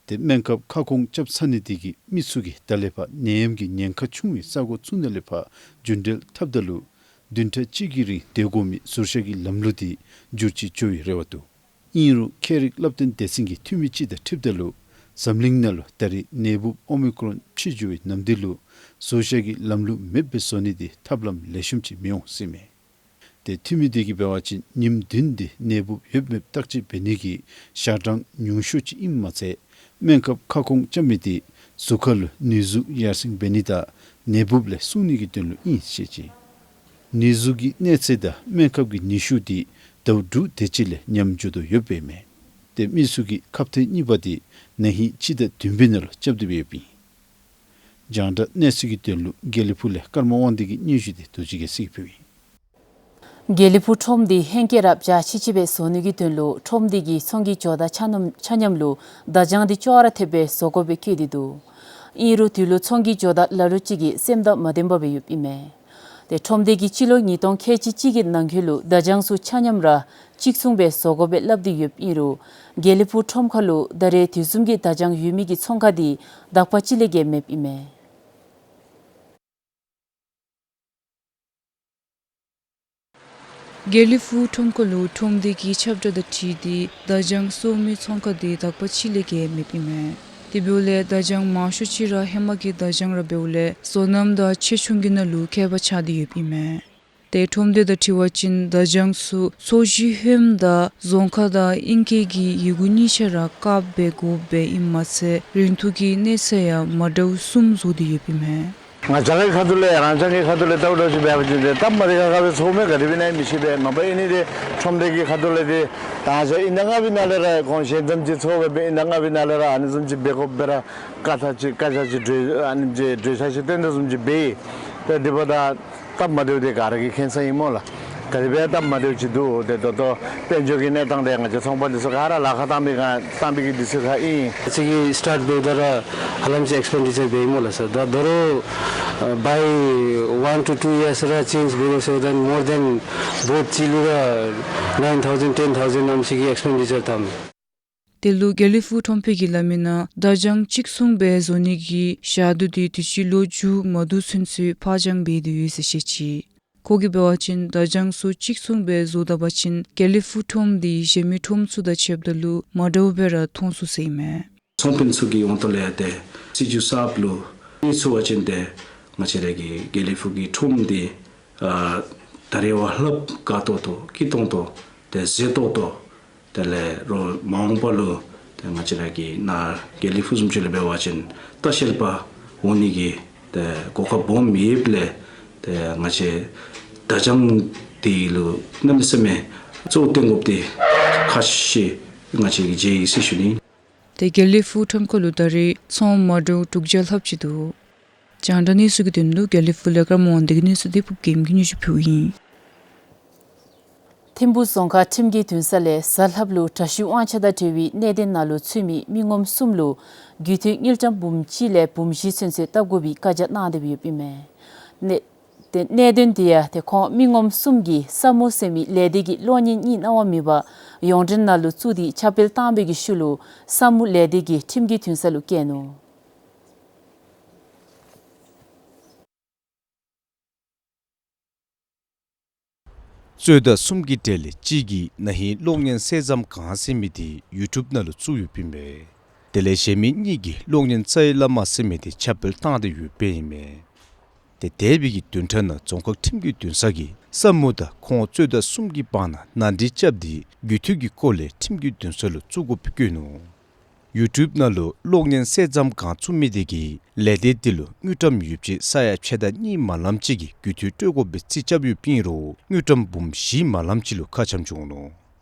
ཏེ་སྨན་ཁབ་ཁ་སྐོང་རྐྱབ་ཚར་ནི་དེ་གིས་མི་ཚུ་གིས་ད་ལས་ཕར་ནད་ཡམས་ཀྱི་ཉེན་ཁ་ཆུང་བའི་ས་གོ་ཚུ་ནང་ལས་ཕར་རྒྱུན་འགྲུལ་འཐབ་ད་ལུ་བདུན་ཕྲག་གཅིག་གི་རིང་སྡོད་དགོ་མི་ཟུར་བཞག་གི་ལམ་ལུགས་དེ་འགྱུར་བཅོས་འགྱོ་བའི་རེ་བ་འདུག། ཨིན་རུང་ཁྱད་རིག་བསླབ་སྟོན་སྡེ་ཚན་གྱི་འཐུས་མི་ཅིག་དང་འཁྲིལཝ་ད་ལུ་འཛམ་གླིང་ནང་ལུ་ད་རེས་ནད་འབུཔ་ཨོ་མི་ཀྲོན་ཕྱི་འགྱུར་བའི་ནམ་དུས་ལུ་ཟུར་བཞག་གི་ལམ་ལུགས་མེདཔ་སྦེ་བཟོ་ནི་དེ་ཐབས་ལམ་ལེགས་ཤོམ་ཅིག་མི་འོང་ཟེར་ཨིན་མས། ཏེ་འཐུས་མི་དེ་གིས་འབད་བ་ཅིན་ཉིནམ་བདུན་དེ་ནད་འབུཔ་ཡོད་མེད་བརྟག་དཔྱད་འབད་ནི་གི་ཞག་གྲངས་ཉུང་ཤོས་ཅིག་ཨིནམ་མ་ཚད་སྨན་ཁབ་ཁ་སྐོང་རྐྱབ་མི་དེ་གཟུགས་ཁར་ལུ་ནུས་གཟུགས་ཡར་སེང་འབད་ནི་དང་ནད་འབུཔ་ལས་སྲུང་ནི་གི་དོན་ལུ་ཨིན་ཟེར་བཤད་ཅི། ནུས་གཟུགས་ཀྱི་གནས་ཚད་དང་སྨན་ཁབ་ཀྱི་ནུས་ཤུགས་དེ་ཟླཝ་དྲུག་དེ་ཅིག་ལས་ཉམས་འགྱོ་དོ་ཡོདཔ་ཨིན་མས། ཏེ་མི་ཚུ་གིས་ཁབ་ཐེངས་གཉིས་པ་དེ་ན་ཧིང་སྤྱི་ཟླ་བདུན་པའི་ནང་ལུ་རྐྱབ་སྟེ་སྦེ་ཡོདཔ་ཨིན། རྒྱང་བསྒྲགས་གནས་ཚུལ་གྱི་དོན་ལུ་དགེ་ལེགས་ཕུག་ལས་ཀརྨ་དབང་འདུས་ཀྱི་སྙན་ཞུ་དེ་རྡོ་རྗེ་རྒྱལ་མཚན་གྱིས་ཕུལཝ་ཨིན། དགེ་ལེགས་ཕུག་ཁྲོམ་དེ་ཧེང་སྐལ་ར་འཇའ་ཆི་ཆི་སྦེ་བཟོ་ནི་གི་དོན་ལུ་ཁྲོམ་དེ་གི་ཚོང་གི་ཇོ་བདག་ཆ་མཉམ་ཆ་མཉམ་ལུ་བརྡ་བྱང་དེ་ཅོག་ར་འཐདཔ་སྦེ་བཟོ་དགོཔ་སྦེ་བཀོད་དེ་འདུག། ཨིན་རུང་དེ་ལུ་ཚོང་གི་ཇོ་བདག་ལ་ལུ་ཅིག་གིས་སེམས་དང་མ་ལྡནམ་སྦེ་ཡོདཔ་ཨིན་མས། ཏེ་ཁྲོམ་དེ་གིས་སྤྱི་ལོ་ཉིས་སྟོང་ཁལ་གཅིག་གཅིག་གི་ནང་འཁོད་ལུ་བརྡ་བྱང་ཚུ་ཆ་མཉམ་ར་གཅིག་མཚུངས་སྦེ་བཟོ་དགོཔ་སྦེ་སླབ་སྟེ་ཡོདཔ་ཨིན་རུང་དགེ་ལེགས་ཕུག་ཁྲོམ་ཁ་ལུ་ད་རེས་དེ་བཟུམ་གྱི་བརྡ་བྱང་ཡོད་མི་གི་ཚོང་ཁང་དེ་དག་པ་ཅིག་ལས་བརྒལ་མེདཔ་ཨིན་མས། དགེ་ལེགས་ཕུག་ཁྲོམ་ཁ་ལུ་ཁྲོམ་སྡེ་གི་ཁྱབ་བསྒྲགས་དང་འཁྲིལ་ཏེ་བརྡ་བྱང་བཟོ་མི་ཚོང་ཁང་དེ་དག་པ་ཅིག་ལས་བརྒལ་མེདཔ་ཨིན་མས། དེ་འབདཝ་ལས་བརྡ་བྱང་མང་ཤོས་ཅིག་ར་ཧེ་མ་གི་བརྡ་བྱང་ར་འབདཝ་ལས་བསོད་ནམས་དང་ཆེ་ཆུང་གི་ནང་ལུ་ཁྱད་པར་ཆགས་ཏེ་ཡོདཔ་ཨིན་མས། ཏེ་ཁྲོམ་སྡེ་དང་འཁྲིལ་བ་ཅིན་བརྡ་བྱང་ཚུ་ཚོས་གཞི་ཧོནམ་དང་རྫོང་ཁ་དང་ཨིང་སྐད་ཀྱི་ཡི་གུ་གཉིས་ཆ་ར་བཀག་འབད་དགོཔ་སྦེ་ཨིནམ་མ་ཚད་རིན་ཐོག་གི་གནས་ཚད་ཡང་མ་འདྲཝ་གསུམ་བཟོ་སྟེ་ཡོདཔ་ཨིན་མས། ང་བཅས་རའི་ཁ་ཐུག་ལས་རང་རྐྱང་གི་ཁ་ཐུག་ལས་ལྟཝ་ད་ཅིག་འབད་བ་ཅིན་ཏེ་སྟབས་མ་བདེ་ཁག་ཁ་སྦེ་ཚོརཝ་མས། ག་དེ་སྦེ་ཨིན་ན་མི་ཤེས་པས། མ་པ་ཨིན་ནི་དེ་ཁྲོམ་སྡེ་གི་ཁ་ཐུག་ལས་ཏེ་ད་ང་བཅས་ཨིན་ན་ང་བི་ནང་ལས་ར་གོང་གཞན་ཙམ་ཅིག་ཚོར་བས་སྦེ་ཨིན་ན་ང་བི་ནང་ལས་ར་ཨ་ནི་བཟུམ་ཅིག་འབད་དགོཔ་སྦེ་ར་བཀའ་ཐ་ཅིག་བཀའ་ཆ་ཅིག་གྲོས་ཨ་ནི་ཅིག་གྲོས་ཆ་ཅིག་བཏོན་དོ་བཟུམ་ཅིག་འབད་ཡི། ཏེ་དེ་འབདཝ་ད་སྟབས་མ་བདེཝ་དེ་ག་ར་གིས་མཁྱེན་ས་ཨིན་སྨོ་ལགས། ག་དེ་སྦེ་སྟབས་མ་བདེཝ་ཅིག་འདུག། ཏེ་ད་ལྟོ་དཔལ་འབྱོར་གྱི་གནས་སྟངས་དེ་ང་བཅས་ཚོང་པ་འདི་ཚུ་ག་ར་ལཱ་ཁག་བཏང་པའི་ག་བཏང་པའི་གི་དུས་ཚོད་ཁར་ཨིན། ང་བཅས་ཀྱིས་སི་ཊཱཊ་འབདཝ་ད་ར་ཧ་ལམ་ཅིག་ཨེགསི་པེན་ཌི་ཅར་འབད་ཡི་སྨོ་ལགས་སོ། ད་ད་རུང་ཨ་བཱའི་ཝན་ཊུ་ཊུ་ཡརསི་ར་ཅེནཇ་འབད་དོ་ཟེརཝ་ད་མོར་དེན་བོཊ་གཅིག་ལུ་ར་ནའིན་ཐའུ་ཟེན་ཊེན་ཐའུ་ཟེན་ཨ་ནེམ་ཅིག་གི་ཨེགསི་པེན་ཌི་ཅར་བཏངམ། དེ་ལུ་དགེ་ལེགས་ཕུག་ཁྲོམ་དཔོན་གྱིས་སླབ་མི་ནང་བརྡ་བྱང་གཅིག་མཚུངས་སྦེ་བཟོ་ནི་གི་ཞག་དུས་དེ་དུས་ཅི་ལོ་མཇུག་མ་བསྡུ་ཚུན་ཚོད་ཕར་འགྱངས་འབད་དེ་ཡོད་ཟེར་བཤད་ཅི། ཁོ་གིས་འབད་བ་ཅིན་བརྡ་བྱང་ཚུ་གཅིག་མཚུངས་སྦེ་བཟོ་ད་པ་ཅིན་དགེ་ལེགས་ཕུག་ཁྲོམ་དེ་གཞན་མི་ཁྲོམ་ཚུ་དང་ཕྱདཔ་ད་ལུ་མ་འདྲཝ་སྦེ་ར་མཐོང་ཚུགས་ཟེར་ཨིན་མས། ཚོང་དཔོན་ཚུ་གི་དབང་ཐོག་ལས་ཏེ་སྲིད་བྱུས་གསརཔ་ལུ་གནས་ཚུགས་པ་ཅིན་ཏེ་ང་བཅས་ར་གི་དགེ་ལེགས་ཕུག་གི་ཁྲོམ་དེ་ཨ་ད་རེས་བ་ལྷགཔ་དགའ་ཏོག་ཏོ་སྐྱིད་ཏོང་ཏོ་ཏེ་མཛེས་ཏོག་ཏོ་དེ་ལས་རོགས་མ་འོངས་པ་ལུ་ཏེ་ང་བཅས་ར་གི་ནཱ་དགེ་ལེགས་ཕུག་བཟུམ་ཅིག་ལུ་འབད་བ་ཅིན་ལྟ་བཤལ་པ་འོང་ནི་གི་ཏེ་གོ་སྐབས་སྦོམ་ཡོདཔ་ལས་ཏེ་ང་བཅས་བརྡ་བྱང་དེ་ལུ་གནམ་མེད་ས་མེད་གཙོ་བོ་བཏོན་དགོཔ་དེ་ཁག་ཆེ་ང་བཅས་ཀྱིས་མཇལ་ཡི་ཟེར་ཞུ་ནི། ཏེ་དགེ་ལེགས་ཕུག་ཁྲོམ་ཁ་ལུ་ད་རེས་ཚོང་མ་འདྲཝ་དྲུག་བརྒྱ་ལྷགཔ་ཅིག་འདུག། རྒྱང་བསྒྲགས་གནས་ཚུལ་གྱི་དོན་ལུ་དགེ་ལེགས་ཕུག་ལས་ཀར་མོ་དབང་འདུས་ཀྱིས་གནས་ཚུལ་དེ་ཕུརཔ་རྒྱལམོ་གིས་སྙན་ཞུ་ཕུལཝ་ཨིན། ཐིམ་ཕུ་རྫོང་ཁག་ཁྲིམས་ཀྱི་འདུན་ས་ལས་གཟའ་ལྷགཔ་ལུ་དྲག་ཤུལ་དབང་ཆ་དང་འབྲེལ་བའི་གནད་དོན་ནང་ལུ་ཚུད་མི་མི་ངོམ་གསུམ་ལུ་རྒུད་འཐུས་དངུལ་ཀྲམ་འབུམ་གཅིག་ལས་འབུམ་བཞི་ཚུན་ཚོད་བཏབ་དགོ་པའི་བཀའ་རྒྱ་གནང་སྟེ་ཡོདཔ་ཨིན་མས། གནད་ཏེ་གནད་དོན་དེ་ཡང་ཏེ་ཁོང་མི་ངོམ་གསུམ་གྱིས་ས་མུ་ཟེར་མི་ལས་སྡེ་གི་གློག་བརྙན་གཉིས་གནང་བ་མེད་པར་ཡོངས་འབྲེལ་ནང་ལུ་བཙུགས་ཏེ་ཁྱབ་སྤེལ་བཏང་བའི་གི་ཤུལ་ལུ་ས་མུ་ལས་སྡེ་གིས་ཁྲིམས་ཀྱི་འདུན་ས་ལུ་བསྐྱལ་ནུག། རྩོད་ཟླ་གསུམ་གྱི་གྲས་ལས་གཅིག་གིས་ན་ཧིང་གློག་བརྙན་གསེར་ཟམ་སྒང་ཟེར་མི་དེ་ཡུ་ཊུབ་ནང་ལུ་བཙུགས་ཡོདཔ་ཨིན་པས། དེ་ལས་གཞན་མི་གཉིས་ཀྱིས་གློག་བརྙན་རྩ་བའི་བླ་མ་ཟེར་མི་དེ་ཁྱབ་སྤེལ་བཏང་སྟེ་ཡོདཔ་ཨིན་མས། ཏེ་འདས་པའི་གི་བདུན་ཕྲག་ནང་རྫོང་ཁག་ཁྲིམས་ཀྱི་འདུན་ས་གིས་ས་མུ་དང་ཁོང་རྩོད་ཟླ་གསུམ་གྱི་བར་ན་ནང་འགྲིག་རྐྱབ་སྟེ་རྒུད་འཐུས་ཀྱི་སྐོར་ལས་ཁྲིམས་ཀྱི་འདུན་ས་ལུ་བཙུགས་དགོཔ་བཀོད་ནུག། ཡུ་ཊུབ་ནང་ལུ་གློག་བརྙན་གསེར་ཟམ་སྒང་བཙུགས་མི་དེ་གིས་ལས་སྡེ་དེ་ལུ་དངུལ་ཀྲམ་ཡོདཔ་ཅིག་ས་ཡ་ཕྱེད་དང་གཉིས་མ་ལམ་ཅིག་གི་རྒུད་འཐུས་སྤྲོད་དགོ་པའི་རྩིས་རྐྱབ་ཡོདཔ་ཨིན་རུང་དངུལ་ཀྲམ་འབུམ་བཞི་མ་ལམ་ཅིག་ལུ་ཁ་འཆམ་བྱུང་ནུག།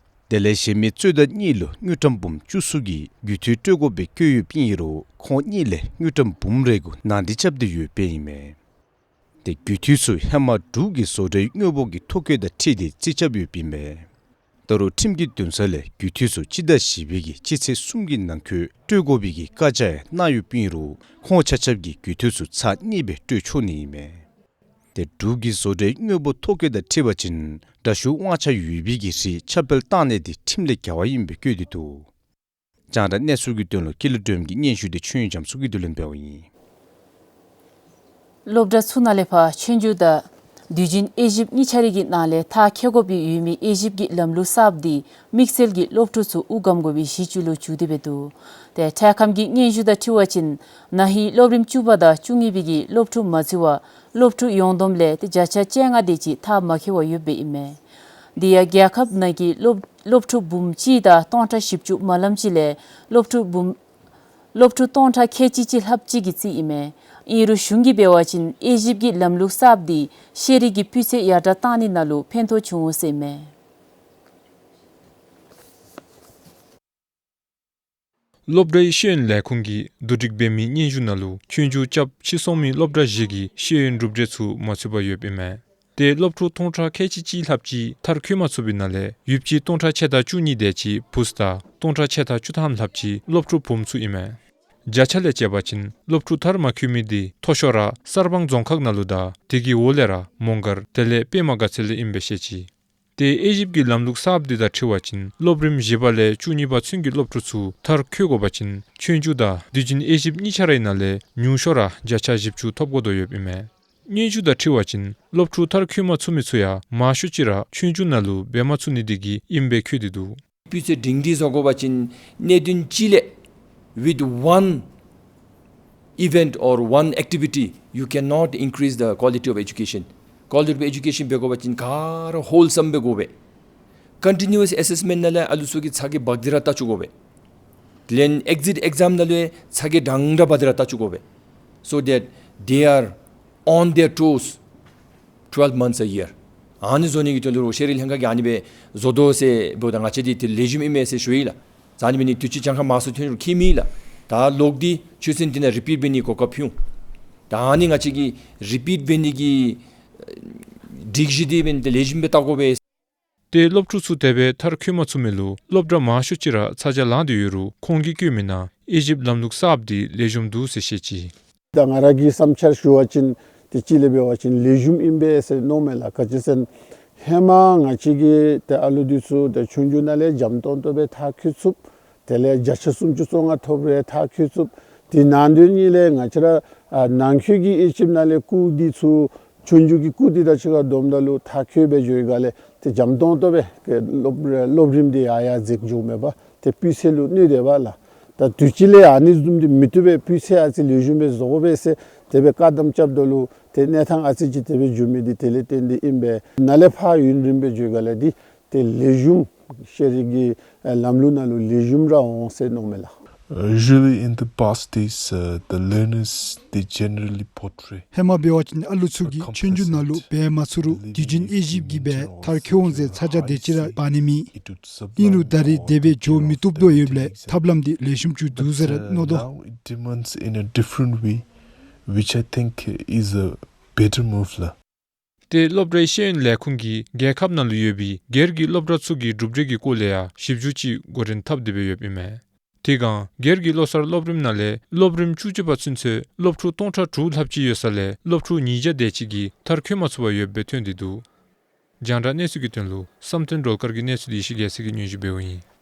དེ་ལས་གཞན་མི་རྩོད་ཟླ་གཉིས་ལུ་དངུལ་ཀྲམ་འབུམ་བཅུ་གསུམ་གྱི་རྒུད་འཐུས་སྤྲོད་དགོ་པའི་བཀོད་ཡོདཔ་ཨིན་རུང་ཁོང་གཉིས་ལས་དངུལ་ཀྲམ་འབུམ་རེ་གུ་ནང་འགྲིག་རྐྱབ་སྟེ་ཡོདཔ་ཨིན་མས། ཏེ་རྒུད་འཐུས་ཚུ་ཧེ་མ་འབྲུག་གི་བཟོ་གྲྭའི་དངོས་པོ་གི་ཐོ་བཀོད་དང་འཁྲིལ་ཏེ་རྩིས་རྐྱབ་ཡོདཔ་ཨིན་པས། ད་རུང་ཁྲིམས་ཀྱི་འདུན་ས་ལས་རྒུད་འཐུས་ཚུ་སྤྱི་ཟླ་བཞི་པའི་གི་སྤྱི་ཚེས་གསུམ་གྱི་ནང་འཁོད་སྤྲོད་དགོ་པའི་གི་བཀའ་རྒྱ་ཡང་གནང་ཡོདཔ་ཨིན་རུང་ཁོང་ཆ་ཁྱབ་ཀྱིས་རྒུད་འཐུས་ཚུ་ཚར་གཉིས་སྦེ་སྤྲོད་ཆོག་ནི་ཨིན་མས། ཏེ་འབྲུག་གི་བཟོ་གྲྭའི་དངོས་པོ་ཐོ་བཀོད་དང་འཁྲིལ་བ་ཅིན་དྲག་ཤུལ་དབང་ཆ་ཡོད་པའི་གི་རིགས་ཁྱབ་སྤེལ་བཏང་ནི་དེ་ཁྲིམས་ལས་འགལ་བ་ཨིན་པའི་བཀོད་དེ་འདུག། རྒྱང་བསྒྲགས་གནས་ཚུལ་གྱི་དོན་ལུ་ཀུན་ལེགས་སྒྲོལམ་གྱི་སྙན་ཞུ་དེ་ཆོས་དབྱིངས་རྒྱ་མཚོ་གིས་བསྡུ་ལེན་འབདཝ་ཨིན། སློབ་གྲྭ་ཚུ་ནང་ལས་ཕར་ཆོས་རྒྱུགས་དང་དུས་རྒྱུན་དབྱེ་ཞིབ་གཉིས་ཆ་ར་གི་ནང་ལས་མཐར་འཁྱོལ་དགོཔ་སྦེ་ཡོད་མི་དབྱེ་ཞིབ་ཀྱི་ལམ་ལུགས་གསརཔ་དེ་དམིགས་བསལ་གྱིས་སློབ་ཕྲུག་ཚུ་དབུགས་སྒམ་དགོ་པའི་གཞི་བཅུད་ལུ་འགྱུར་ཏེ་སྦེ་འདུག། ཏེ་འཕྲལ་ཁམས་ཀྱི་སྙན་ཞུ་དང་འཁྲིལ་བ་ཅིན་ན་ཧིང་སློབ་རིམ་བཅུ་པ་དང་བཅུ་གཉིས་པའི་གི་སློབ་ཕྲུག་མ་ཚུད་པར་སློབ་ཕྲུག་ཡོངས་བསྡོམས་ལས་ཏེ་བརྒྱ་ཆ་བཅོ་ལྔ་དེ་ཅིག་མཐར་མ་འཁྱོལ་བར་ཡོདཔ་ཨིན་མས། དེ་ཡང་རྒྱལ་ཁབ་ནང་གི་སློབ་སློབ་ཕྲུག་འབུམ་གཅིག་དང་སྟོང་ཕྲག་བཞི་བཅུ་མ་ལམ་ཅིག་ལས་སློབ་ཕྲུག་འབུམ་སློབ་ཕྲུག་སྟོང་ཕྲག་ཁལ་གཅིག་གཅིག་ལྷགཔ་ཅིག་གི་རྩིས་ཨིན་མས། ཨིན་རུང་གཞུང་གིས་འབད་བ་ཅིན་དབྱེ་ཞིབ་ཀྱི་ལམ་ལུགས་གསརཔ་དེ་ཤེས་རིག་གི་སྤུས་ཚད་ཡར་དྲག་བཏང་ནི་ནང་ལུ་ཕན་ཐོགས་བྱུང་འོང་ཟེར་ཨིན་མས། སློབ་གྲྭའི་ཤེས་ཡོན་ལས་ཁུངས་ཀྱིས་བསྡུ་སྒྲིག་འབད་མི་སྙན་ཞུ་ནང་ལུ་ཆོས་རྒྱུགས་རྐྱབ་ཕྱིར་སོང་མི་སློབ་གྲྭ་བཞི་གི་ཤེས་ཡོན་གྲུབ་འབྲས་ཚུ་མ་ཚུད་པར་ཡོདཔ་ཨིན་མས། ཏེ་སློབ་ཕྲུག་སྟོང་ཕྲག་ཁལ་གཅིག་གཅིག་ལྷགཔ་ཅིག་མཐར་འཁྱོལ་མ་ཚུགས་པའི་ནང་ལས་ཡོདཔ་ཅིག་སྟོང་ཕྲག་ཕྱེད་དང་བཅུ་གཉིས་དེ་ཅིག་བུཚ་དང་སྟོང་ཕྲག་ཕྱེད་དང་བཅུ་ཐམ་ལྷགཔ་ཅིག་སློབ་ཕྲུག་བུམོ་ཚུ་ཨིན་མས། བརྒྱ་ཆ་ལས་དཔྱད་པ་ཅིན་སློབ་ཕྲུག་མཐར་མ་འཁྱོལ་མི་དེ་མཐོ་ཤོས་ར་གསར་སྤང་རྫོང་ཁག་ནང་ལུ་དང་དེ་གི་འོག་ལས་ར་མོང་སྒར་དེ་ལས་པདྨ་དགའ་ཚལ་ལས་ཨིནམ་སྦེ་བཤད་ཅི། ཏེ་དབྱེ་ཞིབ་ཀྱི་ལམ་ལུགས་གསརཔ་དེ་དང་འཁྲིལ་བ་ཅིན་སློབ་རིམ་བཞི་པ་ལས་བཅུ་གཉིས་པ་ཚུན་གྱི་སློབ་ཕྲུག་ཚུ་མཐར་འཁྱོལ་དགོ་པ་ཅིན་ཆོས་རྒྱུགས་དང་དུས་རྒྱུན་དབྱེ་ཞིབ་གཉིས་ཆ་རའི་ནང་ལས་ཉུང་ཤོས་ར་བརྒྱ་ཆ་བཞི་བཅུ་ཐོབ་དགོ་དོ་ཡོདཔ་ཨིན་མས། སྙན་ཞུ་དང་འཁྲིལ་བ་ཅིན་སློབ་ཕྲུག་མཐར་འཁྱོལ་མ་ཚུགས་མི་ཚུ་ཡང་མང་ཤོས་ཅིག་ར་ཆོས་རྒྱུགས་ནང་ལུ་འབད་མ་ཚུགས་ནི་དེ་གིས་ཨིནམ་སྦེ་བཀོད་དེ་འདུག། སྤུས་ཚད་སྒྲིང་སྒྲིང་བཟོ་དགོ་པ་ཅིན་གནད་དོན་གཅིག་ལས་with one event or one activity, you cannot increase the quality of education. Quality of education འབད་དགོ་པ་ཅིན་ག་ར་wholesome འབད་དགོ་པས། Continuous assessment ནང་ལས་ཨ་ལུ་ཚུ་གིས་ཚ་གྱང་འབག་སྟེ་ར་བལྟ་བཅུག་དགོ་པས། ལན་exit exam ནང་ལུ་ཚ་གྱང་དྲང་དྲང་འབག་སྟེ་ར་བལྟ་བཅུག་དགོ་པས། So that they are on their toes twelve months a year. ཨ་ནི་བཟོ་ནི་གི་དོན་ལུ་ཤེས་རིག་ལྷན་ཁག་གིས་ཨ་ནི་སྦེ་བཟོ་དོ་ཟེར་འབདཝ་ད་ང་བཅས་འདི་ཏེ་ལེགས་ཤོམ་ཨིན་མས་ཟེར་ཞུ་ཡི་ལགས། ཨ་ནི་འབད་ནི་དུས་ཅི་གྱངས་ཁ་མང་སུ་ཐོན་རུང་ཁྱད་མེད་ལགས། ད་ལོག་སྟེ་ཆོས་ཚན་འདི་ནང་repeat འབད་ནི་གོ་སྐབས་ཕུལ་འོང་། ད་ཨ་ནི་ང་བཅས་ཀྱིས་repeat འབད་ནི་གི་ཨེ་སྒྲིག་གཞི་འདི་འབད་ནི་ཏེ་ལེགས་ཤོམ་སྦེ་བལྟ་དགོ་པས། ཏེ་སློབ་ཕྲུག་ཚུ་དེ་སྦེ་མཐར་འཁྱོལ་མ་ཚུགས་མི་ལུ་སློབ་གྲྭ་མང་ཤོས་ཅིག་ར་ཚ་གྱང་ལང་སྟེ་ཡོད་རུང་ཁོང་གིས་བཀོད་མི་ནང་དབྱེ་ཞིབ་ལམ་ལུགས་གསརཔ་འདི་ལེགས་ཤོམ་འདུག་ཟེར་བཤད་ཅི། ད་ང་ར་གི་བསམ་འཆར་ཞུ་བ་ཅིན་ཏེ་གཅིག་ལས་འབད་བ་ཅིན་ལེགས་ཤོམ་ཨིན་པས་ཟེར་མནོཝ་མས་ལགས། ག་ཅི་ཟེར་ན་ཧེ་མ་ང་བཅས་ཀྱི་ཏེ་ཨ་ལུ་འདི་ཚུ་ཏེ་ཆོས་རྒྱུགས་ནང་ལས་འཇམ་ཏོང་ཏོ་སྦེ་མཐར་འཁྱོལ་ཚུགས། དེ་ལས་བརྒྱ་ཆ་སུམ་ཅུ་སོ་ལྔ་ཐོབ་རུང་མཐར་འཁྱོལ་ཚུགས། དེ་ནང་དོན་གཉིས་ལས་ང་བཅས་ར་ཨ་ནང་འཁོད་ཀྱི་དབྱེ་ཞིབ་ནང་ལས་སྐུགས་འདི་ཚུ་ཆོས་རྒྱུགས་ཀྱི་སྐུགས་འདི་དང་གཅིག་ཁར་བསྡོམས་ད་ལུ་མཐར་འཁྱོལ་སྦེ་འགྱོ་བའི་སྒང་ལས་ཏེ་འཇམ་ཏོང་ཏོ་སྦེ་སློབ་སློབ་རིམ་འདི་ཡར་ཡར་འཛེགས་འགྱོཝ་མས་པ། ཏེ་སྤུས་ཚད་ལུ་གནོད་དེས་པ་ལགས། ད་དུས་ཅི་ལས་ཨ་ནི་བཟུམ་འདི་མི་བཏུབ་པས། སྤུས་ཚད་ཨ་ཙི་ལེགས་ཤོམ་སྦེ་བཟོ་དགོ་པས་ཟེར་དེ་སྦེ་བཀག་དམ་རྐྱབ་ད་ལུ་ཏེ་གནས་སྟངས་ཨ་ཙི་ཅིག་དེ་སྦེ་འགྱོ་མི་འདི་དེ་ལས་བརྟེན་ཏེ་ཨིན་པས། ནཱ་ལས་ཕར་ཡུན་རིངམོ་སྦེ་འགྱོ་བའི་སྒང་ལས་འདི་ཏེ་ལེགས་ཤོམ་ཤེས་རིག་གི་ཨེ་ལམ་ལུགས་ནང་ལུ་ལེགས་ཤོམ་ར་འོང་ཟེར་མནོཝ་མས་ལགས། Usually in the past days, uh, the learners, they generally portray ཧེ་མ་འབད་བ་ཅིན་ཨ་ལུ་ཚུ་གིས་ཆོས་རྒྱུགས་ནང་ལུ་འབད་མ་ཚུགས་རུང་དུས་རྒྱུན་དབྱེ་ཞིབ་ཀྱིས་སྦེ་མཐར་འཁྱོལ་འོང་ཟེར་ཚ་གྱང་དེ་ཅིག་ར་འབག་ནི་མེད། ཨིན་རུང་ད་རེས་དེ་སྦེ་འགྱོ་མི་བཏུབ་དོ་ཡོདཔ་ལས་ཐབས་ལམ་འདི་ལེགས་ཤོམ་ཅིག་འདུག་ཟེར་ར་མནོ་དོ། But, uh, now it demands in a different way, which I think is a better move ལགས། ཏེ་སློབ་གྲྭའི་ཤེས་ཡོན་ལས་ཁུངས་ཀྱིས་རྒྱལ་ཁབ་ནང་ལུ་ཡོད་པའི་སྒེར་གྱི་སློབ་གྲྭ་ཚུ་གི་གྲུབ་འབྲས་ཀྱི་སྐོར་ལས་ཡང་ཞིབ་འཇུག་ཅིག་འགོ་འདྲེན་འཐབ་སྟེ་སྦེ་ཡོདཔ་ཨིན་མས། དེ་སྒང་སྒེར་གྱི་བློ་གསར་སློབ་རིམ་ནང་ལས་སློབ་རིམ་བཅུ་གཅིག་པ་ཚུན་ཚོད་སློབ་ཕྲུག་སྟོང་ཕྲག་དྲུག་ལྷགཔ་ཅིག་ཡོད་ས་ལས་སློབ་ཕྲུག་ཉིས་བརྒྱ་དེ་ཅིག་གིས་མཐར་འཁྱོལ་མ་ཚུགས་པར་ཡོདཔ་སྦེ་ཐོན་ཏེ་འདུག། རྒྱང་བསྒྲགས་གནས་ཚུལ་གྱི་དོན་ལུ་བསམ་གཏན་སྒྲོལ་དཀར་གྱི་གནས་ཚུལ་ཡེ་ཤེས་རྒྱལ་མཚན་གྱིས་སྙན་ཞུ་འབདཝ་ཨིན།